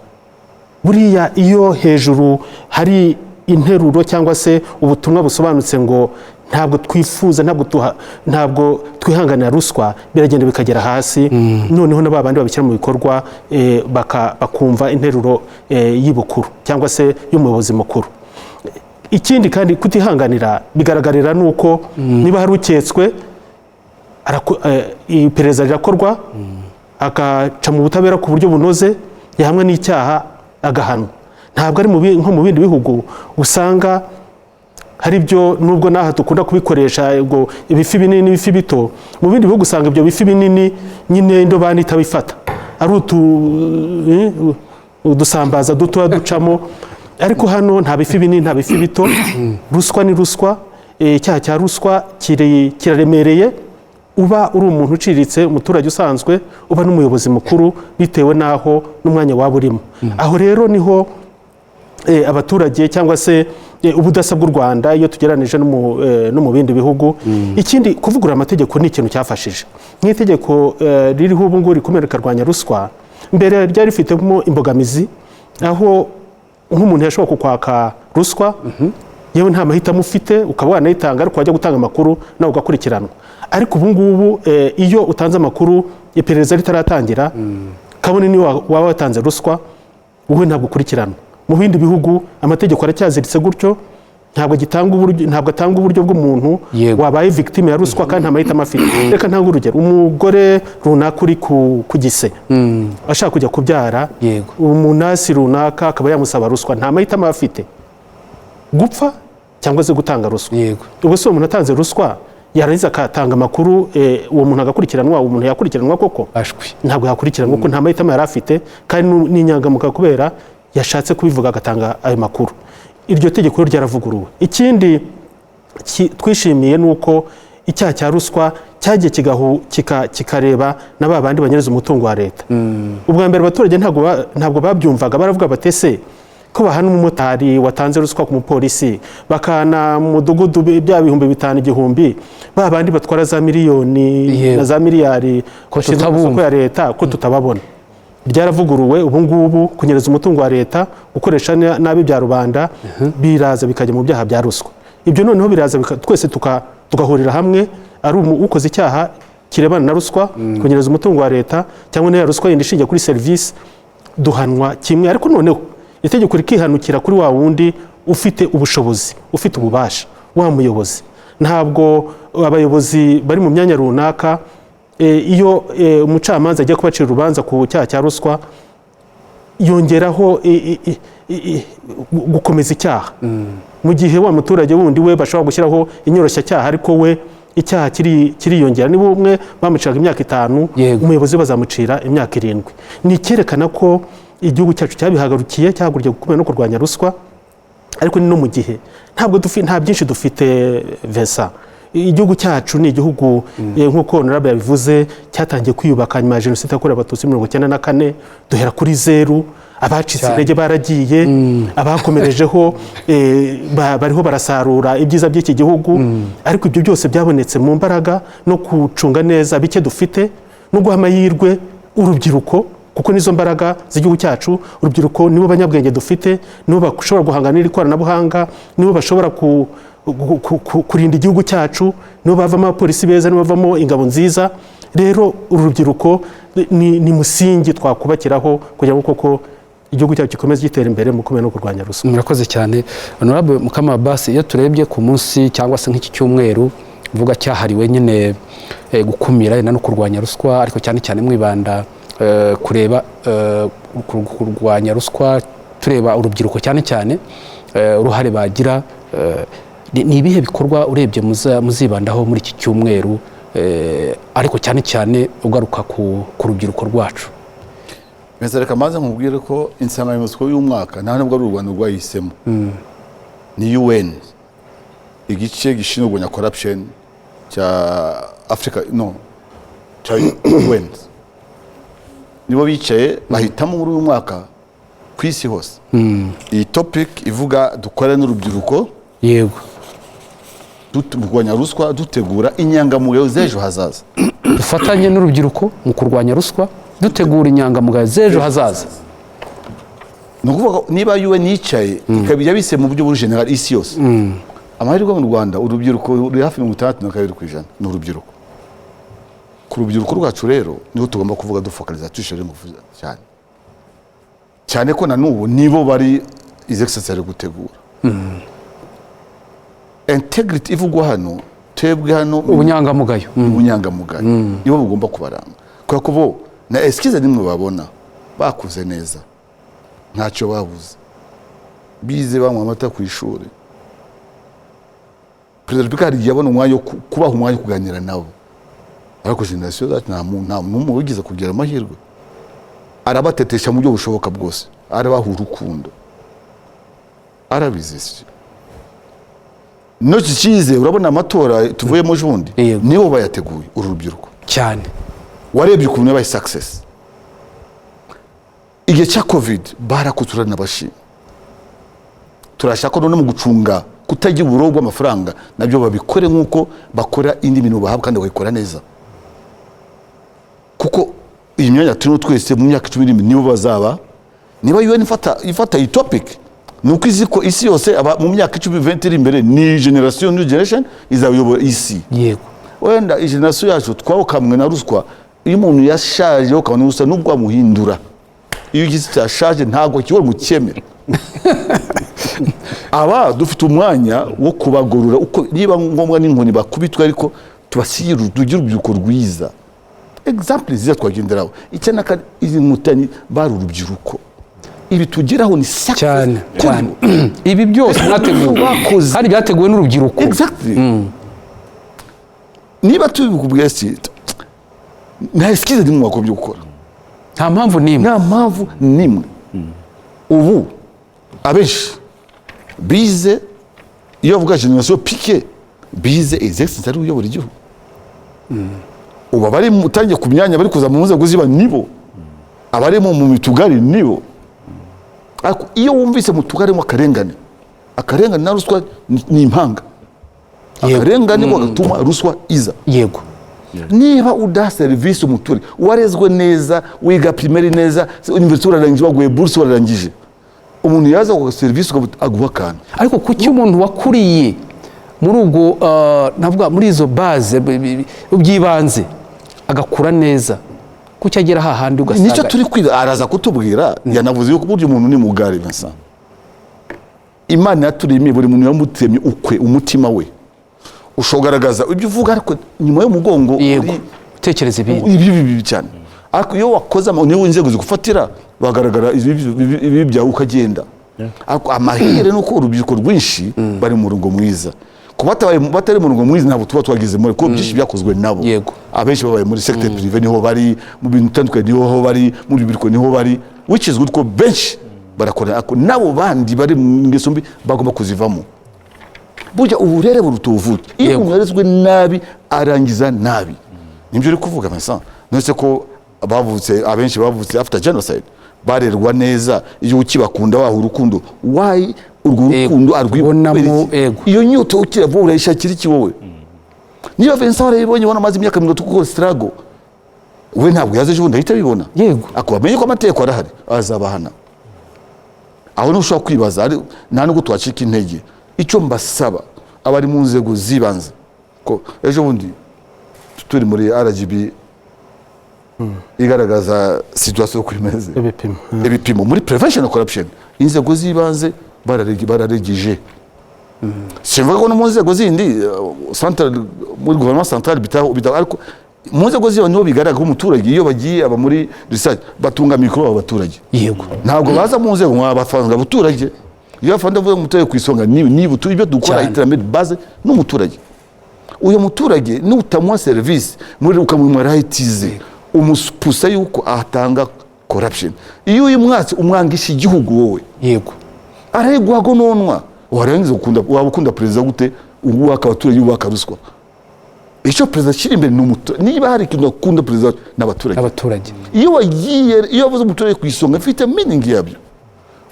Buriya iyo hejuru hari interuro cyangwa se ubutumwa busobanutse ngo ntabwo twifuza, ntabwo twihanganira ruswa, biragenda bikagera hasi, noneho na ba bandi babishyira mu bikorwa bakumva interuro y'ibukuru cyangwa se y'umuyobozi mukuru. Ikindi kandi, kutihanganira bigaragarira nuko niba hari uketswe, iperereza rirakorwa, agaca mu butabera ku buryo bunoze, yahamwe n'icyaha agahanwa. Ntabwo ari nko mu bindi bihugu usanga hari ibyo, nubwo n'aha dukunda kubikoresha, ubwo ibifi binini n'ibifi bito. Mu bindi bihugu usanga ibyo bifi binini nyine indobani itabifata, ari udusambaza dutoya ducamo. Ariko hano nta bifi binini, nta bifi bito. Ruswa ni ruswa. Icyaha cya ruswa kiraremereye, uba uri umuntu uciriritse, umuturage usanzwe, uba n'umuyobozi mukuru, bitewe n'aho n'umwanya waba urimo. Aho rero niho abaturage cyangwa se ubudasa bw'u Rwanda iyo tugereranije no mu bindi bihugu. Ikindi, kuvugurura amategeko ni ikintu cyafashije. Nk'itegeko ririho ubu ngubu rikumira rikarwanya ruswa, mbere ryari rifitemo imbogamizi, aho nk'umuntu yashobora kukwaka ruswa, yewe nta mahitamo ufite, ukaba wanayitanga, ariko wajya gutanga amakuru nawe ugakurikiranwa. Ariko ubu ngubu iyo utanze amakuru iperereza ritaratangira, kabone niyo waba watanze ruswa, wowe ntabwo ukurikiranwa. Mu bindi bihugu amategeko aracyaziritse gutyo, ntabwo gitanga uburyo, ntabwo atanga uburyo bw'umuntu wabaye victime ya ruswa kandi nta mahitamo afite. Reka ntange urugero: umugore runaka uri ku gise, ashaka kujya kubyara, umunasi runaka akaba yamusaba ruswa, nta mahitamo aba afite: gupfa cyangwa se gutanga ruswa. Ubwo se uwo muntu atanze ruswa, yarangiza akatanga amakuru, uwo muntu agakurikiranwa, uwo muntu yakurikiranwa koko? Ashwi. Ntabwo yakurikiranwa, kuko nta mahitamo yari afite, kandi ni inyangamugayo kubera yashatse kubivuga agatanga ayo makuru. Iryo tegeko ryo ryaravuguruwe. Ikindi twishimiye ni uko icyaha cya ruswa cyagiye kikareba na ba bandi banyereza umutungo wa leta. Ubwa mbere abaturage ntabwo babyumvaga, baravuga bati: "Ese ko bahana umumotari watanze ruswa ku mupolisi, bakana mu mudugudu bya 5000, 1000, ba bandi batwara za miliyoni na za miliyari Ko bashinzwe amasoko tutabumva. ya leta, ko tutababona?" Ryaravuguruwe. Ubu ngubu kunyereza umutungo wa leta, gukoresha nabi bya rubanda, biraza bikajya mu byaha bya ruswa. Ibyo noneho biraza twese tugahurira hamwe, ari ukoze icyaha kirebana na ruswa, kunyereza umutungo wa leta, cyangwa n'iya ruswa yindi ishingiye kuri serivisi, duhanwa kimwe. Ariko noneho itegeko rikihanukira kuri wa wundi ufite ubushobozi, ufite ububasha, wa muyobozi. Ntabwo abayobozi bari mu myanya runaka, iyo umucamanza agiye kubacira urubanza ku cyaha cya ruswa, yongeraho gukomeza icyaha, mu gihe wa muturage wundi we bashobora gushyiraho inyoroshyacyaha, ariko we icyaha kiriyongera. Niba umwe bamuciraga imyaka 5, umuyobozi we bazamucira imyaka 7. Ni icyerekana ko igihugu cyacu cyabihagurukiye, cyahagurukiye gukumira no kurwanya ruswa. Ariko ni no mu gihe ntabwo nta byinshi dufite. Vincent, igihugu cyacu ni igihugu, nk'uko honorable yabivuze, cyatangiye kwiyubaka nyuma ya Jenoside yakorewe Abatutsi 94. Duhera kuri zeru. Abacitse intege baragiye, abakomerejeho bariho barasarura ibyiza by'iki gihugu. Ariko ibyo byose byabonetse mu mbaraga no gucunga neza bike dufite no guha amahirwe urubyiruko, kuko nizo mbaraga z'igihugu cyacu. Urubyiruko nibo banyabwenge dufite, nibo bashobora guhangana n'iri koranabuhanga, nibo bashobora kurinda igihugu cyacu, nibo bavamo abapolisi beza, nibo bavamo ingabo nziza. Rero uru rubyiruko ni musingi twakubakiraho kugira ngo koko igihugu cyacu gikomeze gitera imbere mu gukumira no kurwanya ruswa. Murakoze cyane, Honorable Mukama Abbas. Iyo turebye ku munsi cyangwa se nk'iki cyumweru mvuga cyahariwe nyine gukumira no kurwanya ruswa, ariko cyane cyane mwibanda kureba kurwanya ruswa, tureba urubyiruko cyane cyane, uruhare bagira, ni ibihe bikorwa urebye muzibandaho muri iki cyumweru, ariko cyane cyane ugaruka ku rubyiruko rwacu? Mbese reka maze nkubwire ko insanganyamatsiko y'umwaka nta nubwo ari u Rwanda rwayihisemo, ni UN, igice gishinzwe kurwanya corruption cya Africa, no cya UN, nibo bicaye bahitamo muri uyu mwaka ku isi hose iyi topic ivuga dukore n'urubyiruko mu kurwanya ruswa, dutegura inyangamugayo z'ejo hazaza. Dufatanye n'urubyiruko mu kurwanya ruswa, dutegura inyangamugayo z'ejo hazaza. Ni ukuvuga ko niba UN yicaye ikaba yabise mu buryo buri general isi yose, amahirwe mu Rwanda urubyiruko ruri hafi 62% ni urubyiruko. Ku rubyiruko rwacu rero niho tugomba kuvuga, dufocaliza, tuyishyiraho ingufu cyane cyane, ko na n'ubu nibo bari izi exercise ari gutegura. Integrity ivugwa hano, twebwe hano Ubunyangamugayo. Ubunyangamugayo nibo bugomba kubaranga, kubera ko bo na excuse nimwe babona bakuze neza, ntacyo babuze, bize, banywa amata ku ishuri. Perezida wa Repubulika hari igihe abona umwanya wo kubaha umwanya wo kuganira nabo, ariko génération zacu nta n'umwe wigeze kugira amahirwe. Arabatetesha mu buryo bushoboka bwose, arabaha urukundo, arabizi n'iki cyizere. Urabona amatora tuvuyemo ejo bundi, nibo bayateguye, uru rubyiruko. Warebye ukuntu yabaye success. Igihe cya COVID barakoze, uranabashima. Turashaka ko none mu gucunga kutagira uburobo bw'amafaranga nabyo babikore nk'uko bakora indi bintu bahabwa, kandi bakayikora neza, kuko iyi myanya turimo twese mu myaka 10 iri imbere nibo bazaba. Niba UN ifata iyi topic, ni uko izi ko isi yose aba mu myaka 10, 20 iri imbere ni generation, new generation izayobora isi. Wenda génération yacu twawukamwe na ruswa. Iyo umuntu yashaje ukabona ruswa, nubwo wamuhindura, iyo ugize cyashaje ntabwo kibora mu cyemera. Aba dufite umwanya wo kubagorora uko niba ngombwa n'inkoni bakubitwa, ariko tubashyire, tugire urubyiruko rwiza, example nziza twagenderaho. Icya na kane, izi nkotanyi bari urubyiruko. Ibi tugeraho ni success kuri Cyane. bo. Ibi byose mwateguwe Bakoze. kandi byateguwe n'urubyiruko. Exactly. Niba tubikubwiye, si nta excuse nimwe wagombye gukora. Nta mpamvu n'imwe. Nta mpamvu n'imwe. Ubu abenshi bize, iyo bavuga génération PK, bize, His Excellency ari uyobora igihugu ubu. Abari utangiye ku myanya, bari kuza mu nzego ziba nibo, abari mu tugari nibo. Ariko iyo wumvise mu tugari mo akarengane, akarengane na ruswa ni impanga. Akarengane ko gatuma ruswa iza. Niba udaha serivisi umuturage warezwe neza, wiga primaire neza, université urarangije, baguye buruse wararangije, umuntu yaza kuguha serivisi aguha akantu. Ariko kuki umuntu wakuriye muri ubwo, navuga muri izo base by'ibanze, agakura neza, kuki agera hahandi ugasanga Nicyo turi kwiga, araza kutubwira. Yanavuze yuko burya umuntu ni mugari. Vincent, Imana yaturemye, buri muntu yamutemye ukwe. Umutima we ushobora kugaragaza ibyo uvuga, ariko nyuma y'umugongo Utekereza ibindi. Ibi bibi cyane. Ariko iyo wakoze niyo inzego zigufatira, bagaragara ibibi byawe ukagenda. Ariko amahire ni uko urubyiruko rwinshi bari mu murongo mwiza. Kuba batari mu murongo mwiza, ntabwo tuba twageze muri, kuko byinshi byakozwe nabo. Abenshi babaye muri secteur privé, niho bari, mu bintu bitandukanye niho bari, mu rubyiruko niho bari, which is good, ko benshi barakora. Ariko nabo bandi bari mu ngeso mbi bagomba kuzivamo. Burya uburere buruta ubuvuke. Iyo umuntu yarezwe nabi arangiza nabi. Nibyo uri kuvuga, Vincent. None ko bavutse, abenshi bavutse after genocide, barerwa neza, iyo ukibakunda waha urukundo, why urwo rukundo Ubonamo, arwi iyo nyota ukira vuba urayishakira iki wowe? Niba Vincent warayibonye, ubona amaze imyaka 30 gukora struggle, we ntabwo yaza ejo bundi ahita abibona. Ako bamenye ko amategeko arahari, azabahana. Aho ntushobora kwibaza, nta nubwo twacika intege. Icyo mbasaba abari mu nzego z'ibanze, ko ejo bundi turi muri RGB igaragaza situation uko imeze, Ibipimo. Ibipimo muri prevention of corruption, inzego z'ibanze bararegije. Simvuga ko no mu nzego zindi, central, muri gouvernement central bitaho, ariko mu nzego z'ibanze niho bigaragara ko umuturage iyo bagiye aba muri research batunga mikoro abo baturage. Ntabwo baza mu nzego ngo bafunga abaturage. Iyo bafanda avuga umuturage ku isonga, niba ibyo dukora, iterambere base n'umuturage. Uyu muturage nutamuha serivisi muri ukamuha right ze, umupusa yuko atanga corruption. Iyo uyu mwatsi umwangisha igihugu wowe, arayiguha nonwa warangiza ukunda, waba ukunda perezida gute waka abaturage, waka ruswa? Icyo perezida ashyira imbere ni umuturage. Niba hari ikintu akunda perezida, ni abaturage. Abaturage. Iyo wagiye, iyo wavuze umuturage ku isonga, mfite meaning yabyo.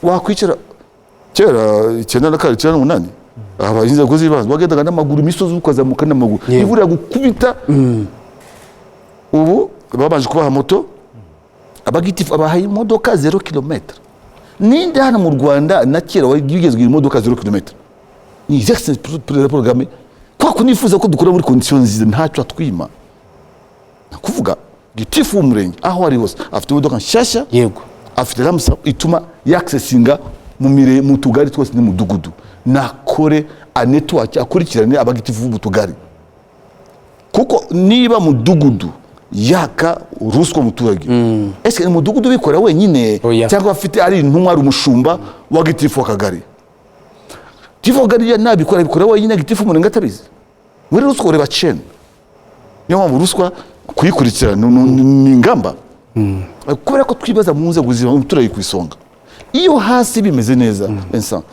Wakwicara kera 92, 98, aba inzego z'ibanze wagendaga n'amaguru imisozi, ukazamuka n'amaguru, imvura yagukubita. Ubu babanje kubaha moto, abagitifu abahaye imodoka 0 kilomètre. Ninde hano mu Rwanda na kera wigeze kugira imodoka 0 kilomètre? Ni His Excellency Perezida Paul Kagame. Kwa kunifuza ko dukora muri condition nziza, ntacyo atwima. Ni ukuvuga gitifu w'umurenge aho ari hose afite imodoka nshyashya, afite ramusa ituma yakisesinga mu tugari twose n'umudugudu. Nakore Anetwork akurikirane abagitifu mu tugari, kuko niba mudugudu yaka ruswa umuturage, ese ni mudugudu ubikora wenyine Oya. cyangwa afite ari intumwa, ari umushumba wa gitifu w'akagari? Gitifu w'akagari nabikora, abikora wenyine, gitifu umurenge atabizi? Muri ruswa ureba chain. Niyo mpamvu ruswa kuyikurikirana ni ingamba, kubera ko twibaza mu nzego z'ibanze, umuturage ku isonga. Iyo hasi bimeze neza, Vincent,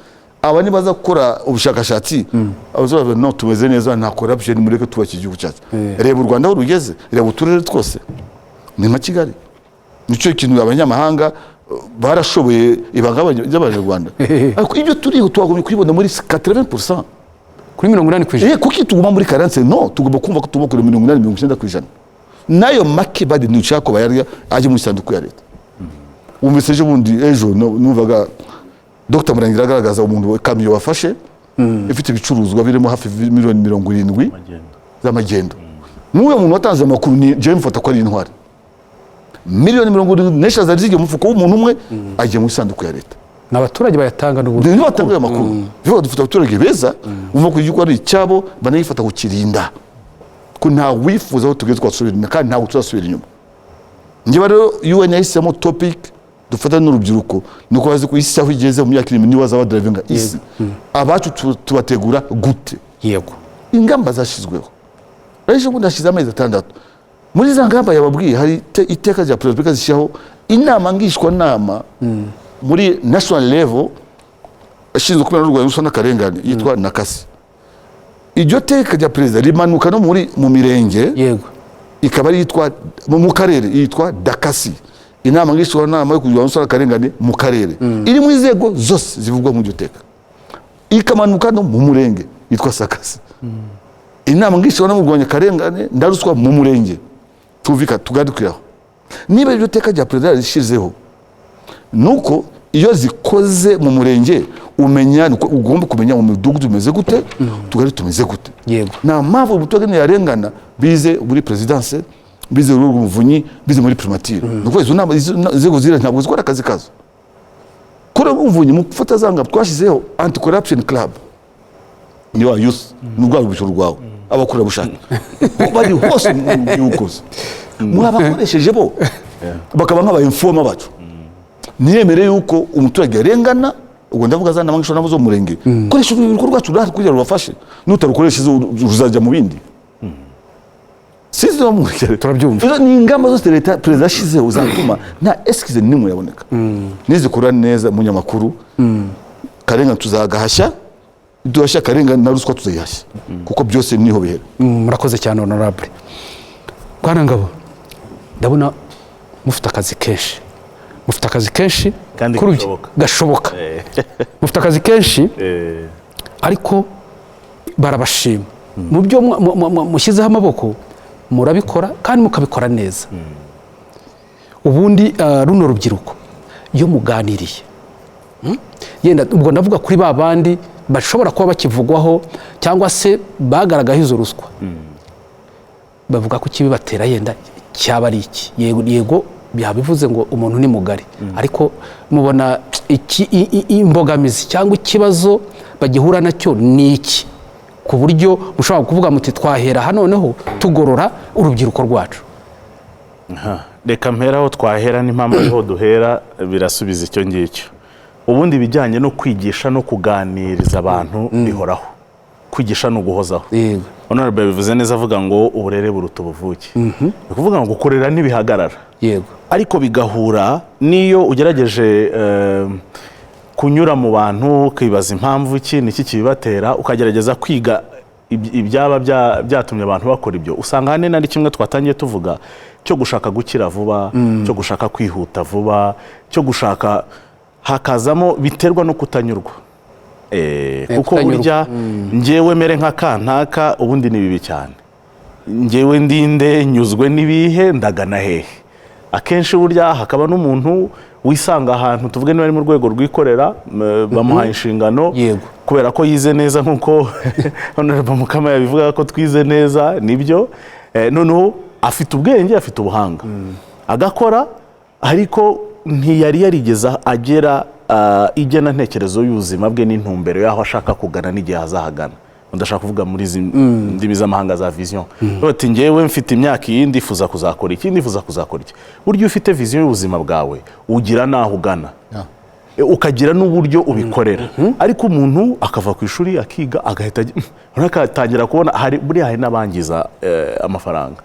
aba nibaza gukora ubushakashatsi abazavuga: "No, tumeze neza, nta corruption, mureke twubake igihugu cyacu." Reba u Rwanda aho rugeze, reba uturere twose ni nka Kigali. Nicyo kintu abanyamahanga barashoboye, ibanga ry'Abanyarwanda. Ariko ibyo turiho twagombye kubibona muri 80%. Kuri 80%. Kuki tuguma muri 40? No, tugomba kumva ko tugomba kuri 80, 90%. Nayo make badi ntushaka ko bayarya, ajye mu isanduku ya leta. Wumvise ejo bundi, ejo numvaga Dr Murangira agaragaza umuntu, kamyo wafashe ifite ibicuruzwa birimo hafi miliyoni 70 z'amagendo. N'uwo muntu watanze amakuru ni jewe mfata ko ari intwari. Miliyoni 75 zari zigiye mu mufuko w'umuntu umwe, agiye mu isanduku ya leta. Ni abaturage bayatanga n'ubundi. Nibo batanga ayo makuru. Bivuga dufite abaturage beza bumva ko igihugu ari icyabo, banayifata kukirinda, ko nta wifuza aho tugeze twasubira inyuma, kandi ntabwo tuzasubira inyuma. Njyewe rero, UN yahisemo topic dufata n'urubyiruko, ni uko bazi ko isi aho igeze mu myaka irindwi nibo bazaba badrivinga isi. Abacu tubategura gute? Ingamba zashyizweho ejo bundi, hashize amezi 6. Muri za ngamba yababwiye, hari iteka rya perezida wa repubulika zishyiraho inama ngishwanama muri national level ishinzwe kumira no kurwanya ruswa n'akarengane, yitwa NACASI. Iryo teka rya perezida rimanuka no muri mu mirenge, ikaba ari yitwa mu karere yitwa DACASI, inama ngishwanama yo kurwanya ruswa n'akarengane mu karere, iri mu nzego zose zivugwa muri iryo teka. Ikamanuka no mu murenge, yitwa SACASI, inama ngishwanama yo kurwanya akarengane na ruswa mu murenge. Tuvika tugarukiraho. Niba iryo teka rya perezida yarishyizeho, nuko iyo zikoze mu murenge umenya, nuko ugomba kumenya mu midugudu bimeze gute, tugari tumeze gute. Nta mpamvu umuturage yarengana bize muri perezidanse, bize mu rw'umuvunyi, bize muri primature. Nuko izo nama, izo inzego ziriya ntabwo zikora akazi kazo. Kuri rw'umuvunyi, mu gufata za ngamba twashyizeho anti corruption club, ni wa youth, ni rwa rubyiruko rwawe, abakorerabushake bari hose mu gihugu hose, mwabakoresheje bo bakaba nk'aba informer bacu. Ntiyemere yuko umuturage arengana. Ubwo ndavuga za nama nabo zo mu murenge. Koresha urubyiruko rwacu, rurahari kugira rubafashe. Nutarukoresha ruzajya mu bindi. Sinzi niba mureke. Turabyumva. Izo ni ingamba zose leta, perezida yashyizeho zatuma nta excuse n'imwe yaboneka. Nizikora neza, umunyamakuru, karengane tuzagahashya. Duhashya akarengane, na ruswa tuzayihashya, kuko byose niho bihera. Murakoze cyane, honorable. Bwana Ngabo, ndabona mufite akazi kenshi, mufite akazi kenshi. Kandi gashoboka. Gashoboka. Mufite akazi kenshi, ariko barabashima mu byo mushyizeho amaboko, murabikora kandi mukabikora neza. Ubundi runo rubyiruko iyo muganiriye, Yenda ubwo ndavuga kuri ba bandi bashobora kuba bakivugwaho cyangwa se bagaragaho izo ruswa, bavuga ko ikibibatera yenda cyaba ari iki? Yego, yego, byabivuze ngo umuntu ni mugari, ariko mubona iki imbogamizi cyangwa ikibazo bagihura nacyo ni iki, ku buryo mushobora kuvuga muti: "Twahera hano noneho tugorora urubyiruko rwacu"? Reka mpera aho twahera n'impamvu ariho duhera birasubiza icyo ngicyo. Ubundi ibijyanye no kwigisha no kuganiriza abantu bihoraho. Kwigisha ni uguhozaho. Honorable bivuze neza, avuga ngo uburere buruta ubuvuke. Ni ukuvuga ngo gukorera ntibihagarara, ariko bigahura n'iyo ugerageje kunyura mu bantu, ukibaza impamvu ki, niki kibibatera, ukagerageza kwiga ibyaba byatumye abantu bakora ibyo, usanga ahanini ari kimwe twatangiye tuvuga cyo gushaka gukira vuba, cyo gushaka kwihuta vuba, cyo gushaka hakazamo biterwa no kutanyurwa. Kuko Kutanyurwa. burya njyewe mere nka kantaka, ubundi ni bibi cyane. Njyewe ndinde, nyuzwe n'ibihe, ndagana hehe? Akenshi burya hakaba n'umuntu wisanga ahantu, tuvuge niba ari mu rwego rwikorera, bamuhaye inshingano kubera ko yize neza, nk'uko Honorable Mukama yabivuga ko twize neza, nibyo. Noneho afite ubwenge, afite ubuhanga, agakora, ariko ntiyari yarigeze agera igenantekerezo y'ubuzima bwe n'intumbero y'aho ashaka kugana n'igihe azahagana. Ndashaka kuvuga muri izi ndimi z'amahanga za vision. Bati: "Njyewe mfite imyaka iyi, ndifuza kuzakora iki, ndifuza kuzakora iki." Burya iyo ufite vision y'ubuzima bwawe, ugira n'aho ugana, ukagira n'uburyo ubikorera. Ariko umuntu akava ku ishuri, akiga, agahita akatangira kubona hari buriya hari n'abangiza amafaranga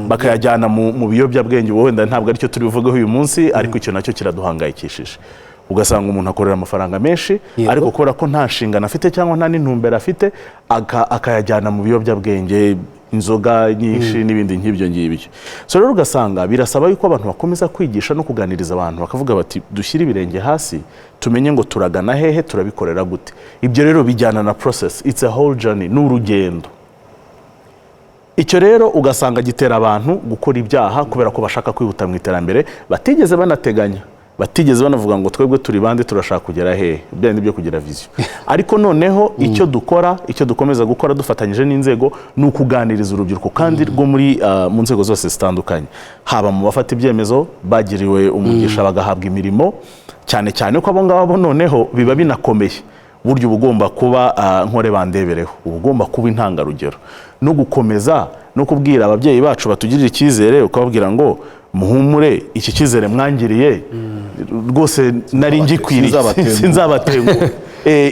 bakayajyana mu biyobyabwenge. Ubu wenda ntabwo aricyo turi buvugeho uyu munsi, ariko icyo nacyo kiraduhangayikishije. Ugasanga umuntu akorera amafaranga menshi, ariko kubera ko nta nshingano afite cyangwa nta n'intumbero afite, akayajyana mu biyobyabwenge, inzoga nyinshi n'ibindi nk'ibyo ngibyo. So rero ugasanga birasaba yuko abantu bakomeza kwigisha no kuganiriza abantu, bakavuga bati: "Dushyire ibirenge hasi, tumenye ngo turagana hehe, turabikorera gute." Ibyo rero bijyana na process, it's a whole journey, ni urugendo. Icyo rero ugasanga gitera abantu gukora ibyaha kubera ko bashaka kwihuta mu iterambere batigeze banateganya, batigeze banavuga ngo: "Twebwe turi bande? Turashaka kugera hehe?" Bya bindi byo kugira vision. Ariko noneho icyo dukora, icyo dukomeza gukora dufatanyije n'inzego, ni ukuganiriza urubyiruko, kandi rwo muri mu nzego zose zitandukanye, haba mu bafata ibyemezo bagiriwe umugisha bagahabwa imirimo, cyane cyane ko abo ngabo noneho biba binakomeye. Burya uba ugomba kuba nkore bandebereho, uba ugomba kuba intangarugero no gukomeza no kubwira ababyeyi bacu batugirira icyizere, ukababwira ngo: "Muhumure, iki cyizere mwangiriye rwose nari ngikwiriye." Sinzabatenguha. Sinzabatenguha.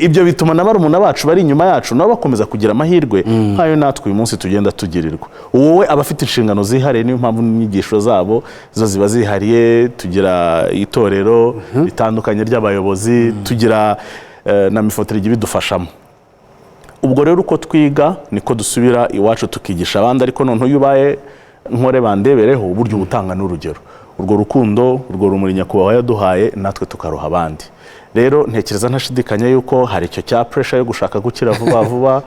Ibyo bituma na barumuna bacu bari inyuma yacu nabo bakomeza kugira amahirwe nk'ayo natwe uyu munsi tugenda tugirirwa. Wowe aba afite inshingano zihariye, niyo mpamvu n'inyigisho zabo zo ziba zihariye. Tugira itorero ritandukanye ry'abayobozi, tugira na MIFOTRA ijya ibidufashamo. Ubwo rero uko twiga niko dusubira iwacu tukigisha abandi. Ariko noneho iyo ubaye nkore bandebereho, burya uba utanga n'urugero, urwo rukundo, urwo rumuri nyakubahwa yaduhaye, natwe tukaruha abandi. Rero ntekereza ntashidikanya yuko hari icyo cya pressure yo gushaka gukira vuba vuba.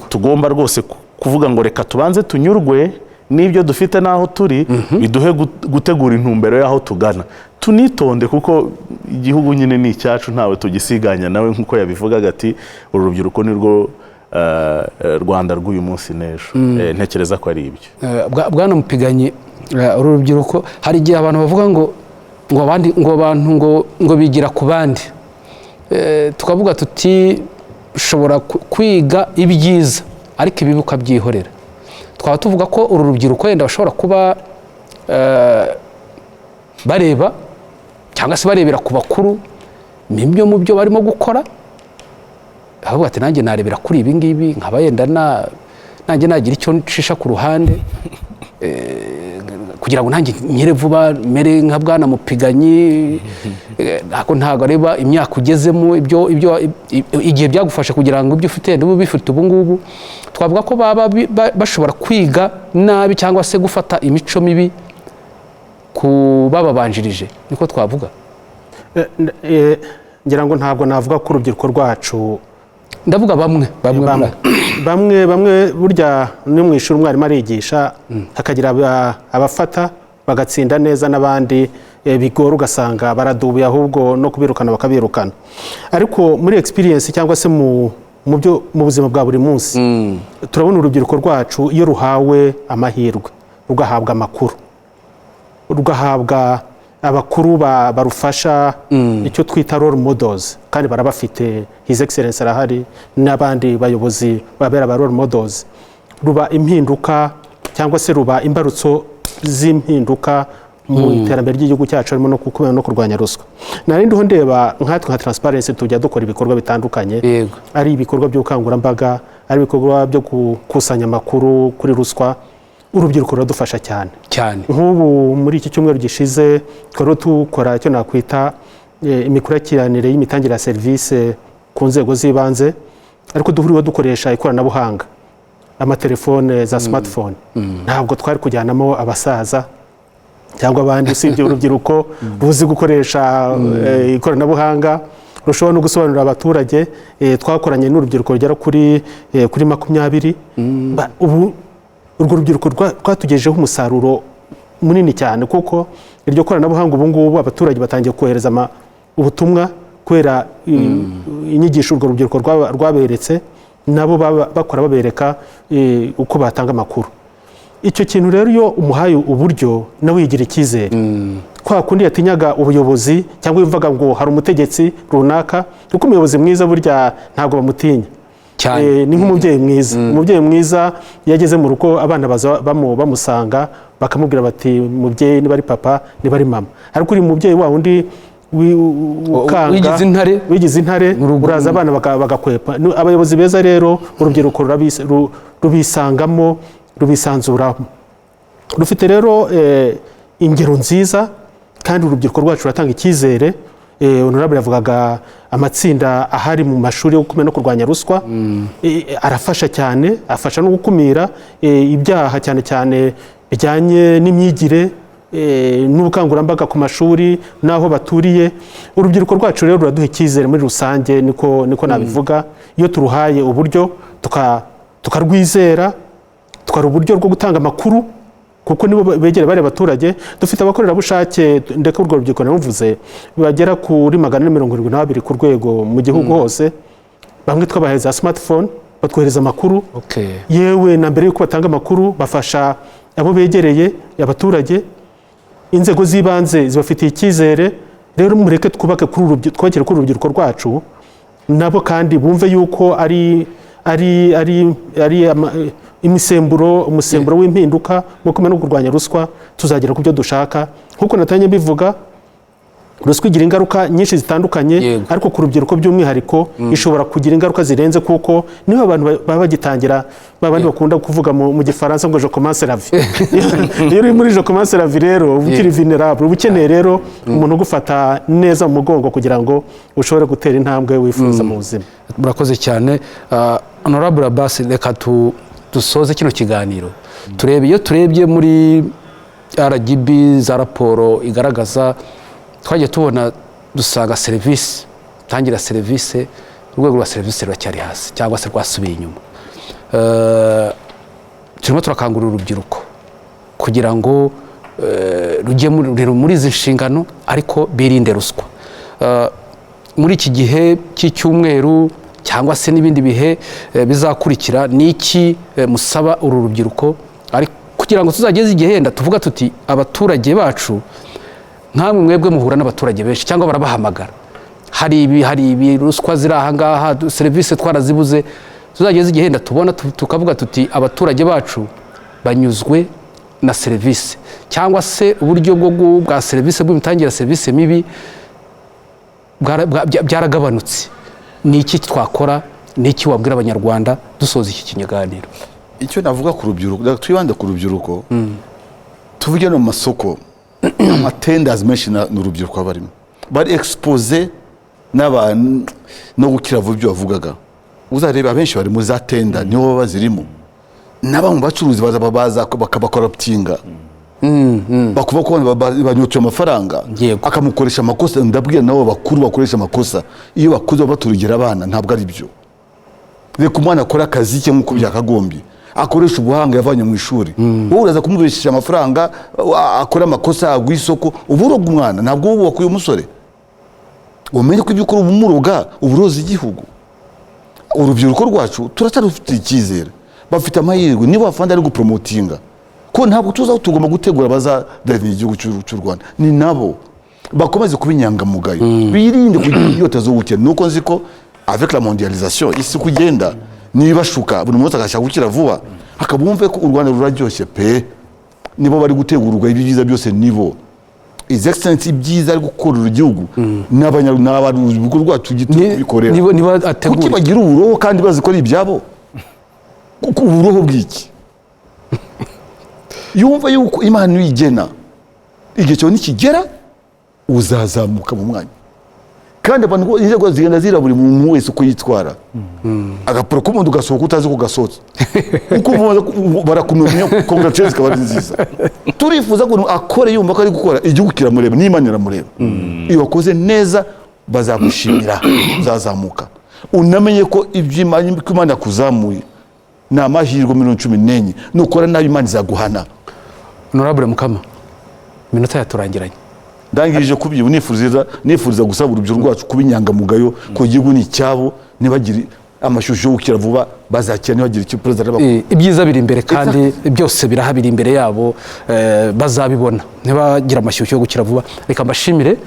Tugomba rwose kuvuga ngo: "Reka tubanze tunyurwe n'ibyo dufite n'aho turi, biduhe gutegura intumbero y'aho tugana." Tunitonde, kuko igihugu nyine ni icyacu, ntawe tugisiganya nawe. Nk'uko yabivugaga ati: "Uru rubyiruko ni rwo Rwanda rw'uyu munsi n'ejo." Ntekereza ko ari ibyo. Bwana Mupiganyi, uru rubyiruko, hari igihe abantu bavuga ngo abandi, ngo abantu ngo bigira ku bandi. Tukavuga tuti ushobora kwiga ibyiza, ariko ibibi ukabyihorera. Twaba tuvuga ko uru rubyiruko wenda bashobora kuba bareba cyangwa se barebera ku bakuru n'ibyo mu byo barimo gukora, ahubwo ati: "Nanjye narebera kuri ibi ngibi, nkaba yenda nanjye nagira icyo nshisha ku ruhande kugira ngo nanjye nkire vuba, mere nka bwana Mupiganyi." Ntabwo areba imyaka ugezemo, ibyo igihe byagufasha kugira ngo ibyo ufite niba ubifite ubu ngubu. Twavuga ko baba bashobora kwiga nabi cyangwa se gufata imico mibi ku bababanjirije, niko twavuga? Ngira ngo ntabwo navuga ko urubyiruko rwacu Ndavuga bamwe bamwe. Bamwe bamwe. Burya no mu ishuri umwarimu arigisha, hakagira abafata bagatsinda neza n'abandi bigora, ugasanga baradubuye, ahubwo no kubirukana bakabirukana. Ariko muri experience cyangwa se mu byo mu buzima bwa buri munsi, turabona urubyiruko rwacu iyo ruhawe amahirwe, rugahabwa amakuru, rugahabwa abakuru barufasha, icyo twita role models, kandi barabafite, His Excellence arahari n'abandi bayobozi babera ba role models, ruba impinduka cyangwa se ruba imbarutso z'impinduka mu iterambere ry'igihugu cyacu, harimo no gukumira no kurwanya ruswa. Nari ndiho ndeba nkatwe nka Transparency, tujya dukora ibikorwa bitandukanye, ari ibikorwa by'ubukangurambaga, ari ibikorwa byo gukusanya amakuru kuri ruswa. Urubyiruko ruradufasha cyane. Cyane. Nk'ubu muri iki cyumweru gishize twari dukora icyo nakwita imikurikiranire y'imitangire ya serivisi ku nzego z'ibanze, ariko duhuriweho dukoresha ikoranabuhanga, amatelefone za smartphone. Ntabwo twari kujyanamo abasaza cyangwa abandi usibye urubyiruko ruzi gukoresha ikoranabuhanga, rushobora no gusobanurira abaturage. Twakoranye n'urubyiruko rugera kuri 20. Ubu urwo rubyiruko rwatugejejeho umusaruro munini cyane, kuko iryo koranabuhanga ubu ngubu abaturage batangiye kohereza ubutumwa kubera inyigisho urwo rubyiruko rwaberetse, nabo bakora babereka uko batanga amakuru. Icyo kintu rero, iyo umuhaye uburyo, nawe yigira icyizere ko Kwa kundi yatinyaga ubuyobozi cyangwa yumvaga ngo hari umutegetsi runaka, kuko umuyobozi mwiza burya ntabwo bamutinya. Cyane. Ni nk'umubyeyi mwiza. Umubyeyi mwiza iyo ageze mu rugo, abana baza bamusanga bakamubwira bati: "Mubyeyi," niba ari papa, niba ari mama. Ariko uri mubyeyi wa wundi ukanga, Wigize intare. Wigize intare, Mu rugo. uraza abana bagakwepa. Abayobozi beza rero urubyiruko rubisangamo, rubisanzuramo. Rufite rero ingero nziza, kandi urubyiruko rwacu ruratanga icyizere. Honorable yavugaga amatsinda ahari mu mashuri yo gukumira no kurwanya ruswa. Arafasha cyane, afasha no gukumira ibyaha, cyane cyane bijyanye n'imyigire, n'ubukangurambaga ku mashuri n'aho baturiye. Urubyiruko rwacu rero ruraduha icyizere muri rusange, niko nabivuga. Iyo turuhaye uburyo, tukarwizera, twari uburyo bwo gutanga amakuru, kuko nibo begera bariya baturage. Dufite abakorerabushake, ndetse urwo rubyiruko naruvuze, bagera kuri 472 ku rwego mu gihugu hose. Bamwe twabahaye za smartphone, batwohereza amakuru. Yewe, na mbere y'uko batanga amakuru, bafasha abo begereye, abaturage. Inzego z'ibanze zibafitiye icyizere. Rero mureke twubake kuri uru twubakire kuri urubyiruko rwacu, nabo kandi bumve yuko ari imisemburo, umusemburo w'impinduka mu kumenya no kurwanya ruswa. Tuzagera ku byo dushaka. Nk'uko natangiye mbivuga, ruswa igira ingaruka nyinshi zitandukanye, ariko ku rubyiruko by'umwihariko ishobora kugira ingaruka zirenze, kuko niho abantu baba bagitangira, ba bandi bakunda kuvuga mu Gifaransa ngo "je commence la vie". Iyo uri muri "je commence la vie" rero, uba ukiri vulnerable, uba ukeneye rero umuntu ugufata neza mu mugongo kugira ngo ushobore gutera intambwe wifuza mu buzima. Murakoze cyane. Honorable Abbas, reka dusoze kino kiganiro turebe. Iyo turebye muri RGB, za raporo igaragaza twagiye tubona, dusanga serivisi tangira serivisi, urwego rwa serivisi ruracyari hasi cyangwa se rwasubiye inyuma. Turimo turakangurira urubyiruko kugira ngo rujye muri izi nshingano, ariko birinde ruswa. Muri iki gihe cy'icyumweru cyangwa se n'ibindi bihe bizakurikira, ni iki musaba uru rubyiruko, ariko kugira ngo tuzageze igihe yenda tuvuga tuti abaturage bacu, nkamwe mwebwe muhura n'abaturage benshi cyangwa barabahamagara, hari ibi, ruswa ziri aha ngaha, serivisi twarazibuze, tuzageze igihe yenda tubona tukavuga tuti abaturage bacu banyuzwe na serivisi, cyangwa se uburyo bwa serivisi, bw'imitangire ya serivisi mibi byaragabanutse. Ni iki twakora? Ni iki wabwira Abanyarwanda dusoza iki kiganiro? Icyo navuga ku rubyiruko, reka twibande ku rubyiruko, tuvuge no mu masoko, amatenders menshi ni urubyiruko baba barimo, bari exposé n'abantu no gukira vuba. Ibyo bavugaga, uzareba abenshi bari muri za tender, nibo baba bazirimo, n'aba mu bacuruzi baza baza bakabacorruptinga, bakuva ko banyotewe amafaranga, akamukoresha amakosa. Ndabwira nabo bakuru bakoresha amakosa, iyo bakuze baba baturugera abana, ntabwo ari byo. Reka umwana akore akazi ke nk'uko byakagombye, akoresha ubuhanga yavanye mu ishuri. Wowe uraza kumubeshisha amafaranga, akore amakosa, agwa isoko, uba uroga umwana, ntabwo uba wakuye umusore. Umenye ko ibyo ukora uba umuroga, uba uroza igihugu. Urubyiruko rwacu turacyarufitiye icyizere, bafite amahirwe. Niba afande ari gupromotinga, ko ntabwo tuzi aho tugomba gutegura abazadrivinga igihugu cy'u Rwanda, ni nabo. Bakomeze kuba inyangamugayo, birinde kugira inyota zo gukena. Nuko nzi ko avec la mondialisation, isi uko igenda nibashuka, buri munsi agashaka gukira vuba, akabumve ko u Rwanda ruraryoshye pe. Nibo bari gutegurwa ibi byiza byose, nibo His Excellency ibyiza ari gukorera igihugu n'abanyarugo rwacu kubikorera. Niba Kuki ategura bagira uburoho kandi bazi ko ari ibyabo? Kuko uburoho bw'iki? Yumva yuko Imana uyigena, igihe cyawe nikigera uzazamuka mu mwanya. Kandi abantu inzego zigenda zira buri muntu wese uko yitwara. Agapuro k'umuntu ugasohoka utazi ko gasohotse, uko barakumenya, congratulations, ikaba ari nziza. Turifuza ko akore yumva ko ari gukora, igihugu kiramureba n'Imana iramureba. Iyo wakoze neza bazagushimira, uzazamuka. Unamenye ko ibyo Imana, ko Imana yakuzamuye ni amahirwe miliyoni 14. Nukora nabi Imana izaguhana. Honorable Mukama, iminota yaturangiranye. Ndangije kubyo, nifuriza gusaba urubyiruko rwacu kuba inyangamugayo, ko igihugu ni icyabo, ntibagire Amashyushyu yo gukira vuba, bazakira ntibagire icyo perezida arabakora. Ibyiza biri imbere kandi byose biraha, biri imbere yabo, bazabibona, ntibagira amashyushyu yo gukira vuba. Reka mbashimire,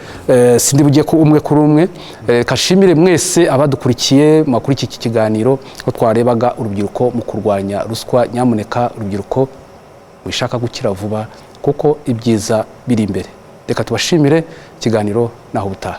sindi bujye ku umwe kuri umwe. Reka nshimire mwese abadukurikiye, mwakurikiye iki kiganiro aho twarebaga urubyiruko mu kurwanya ruswa. Nyamuneka urubyiruko, wishaka gukira vuba kuko ibyiza biri imbere. Reka tubashimire, ikiganiro naho ubutaha.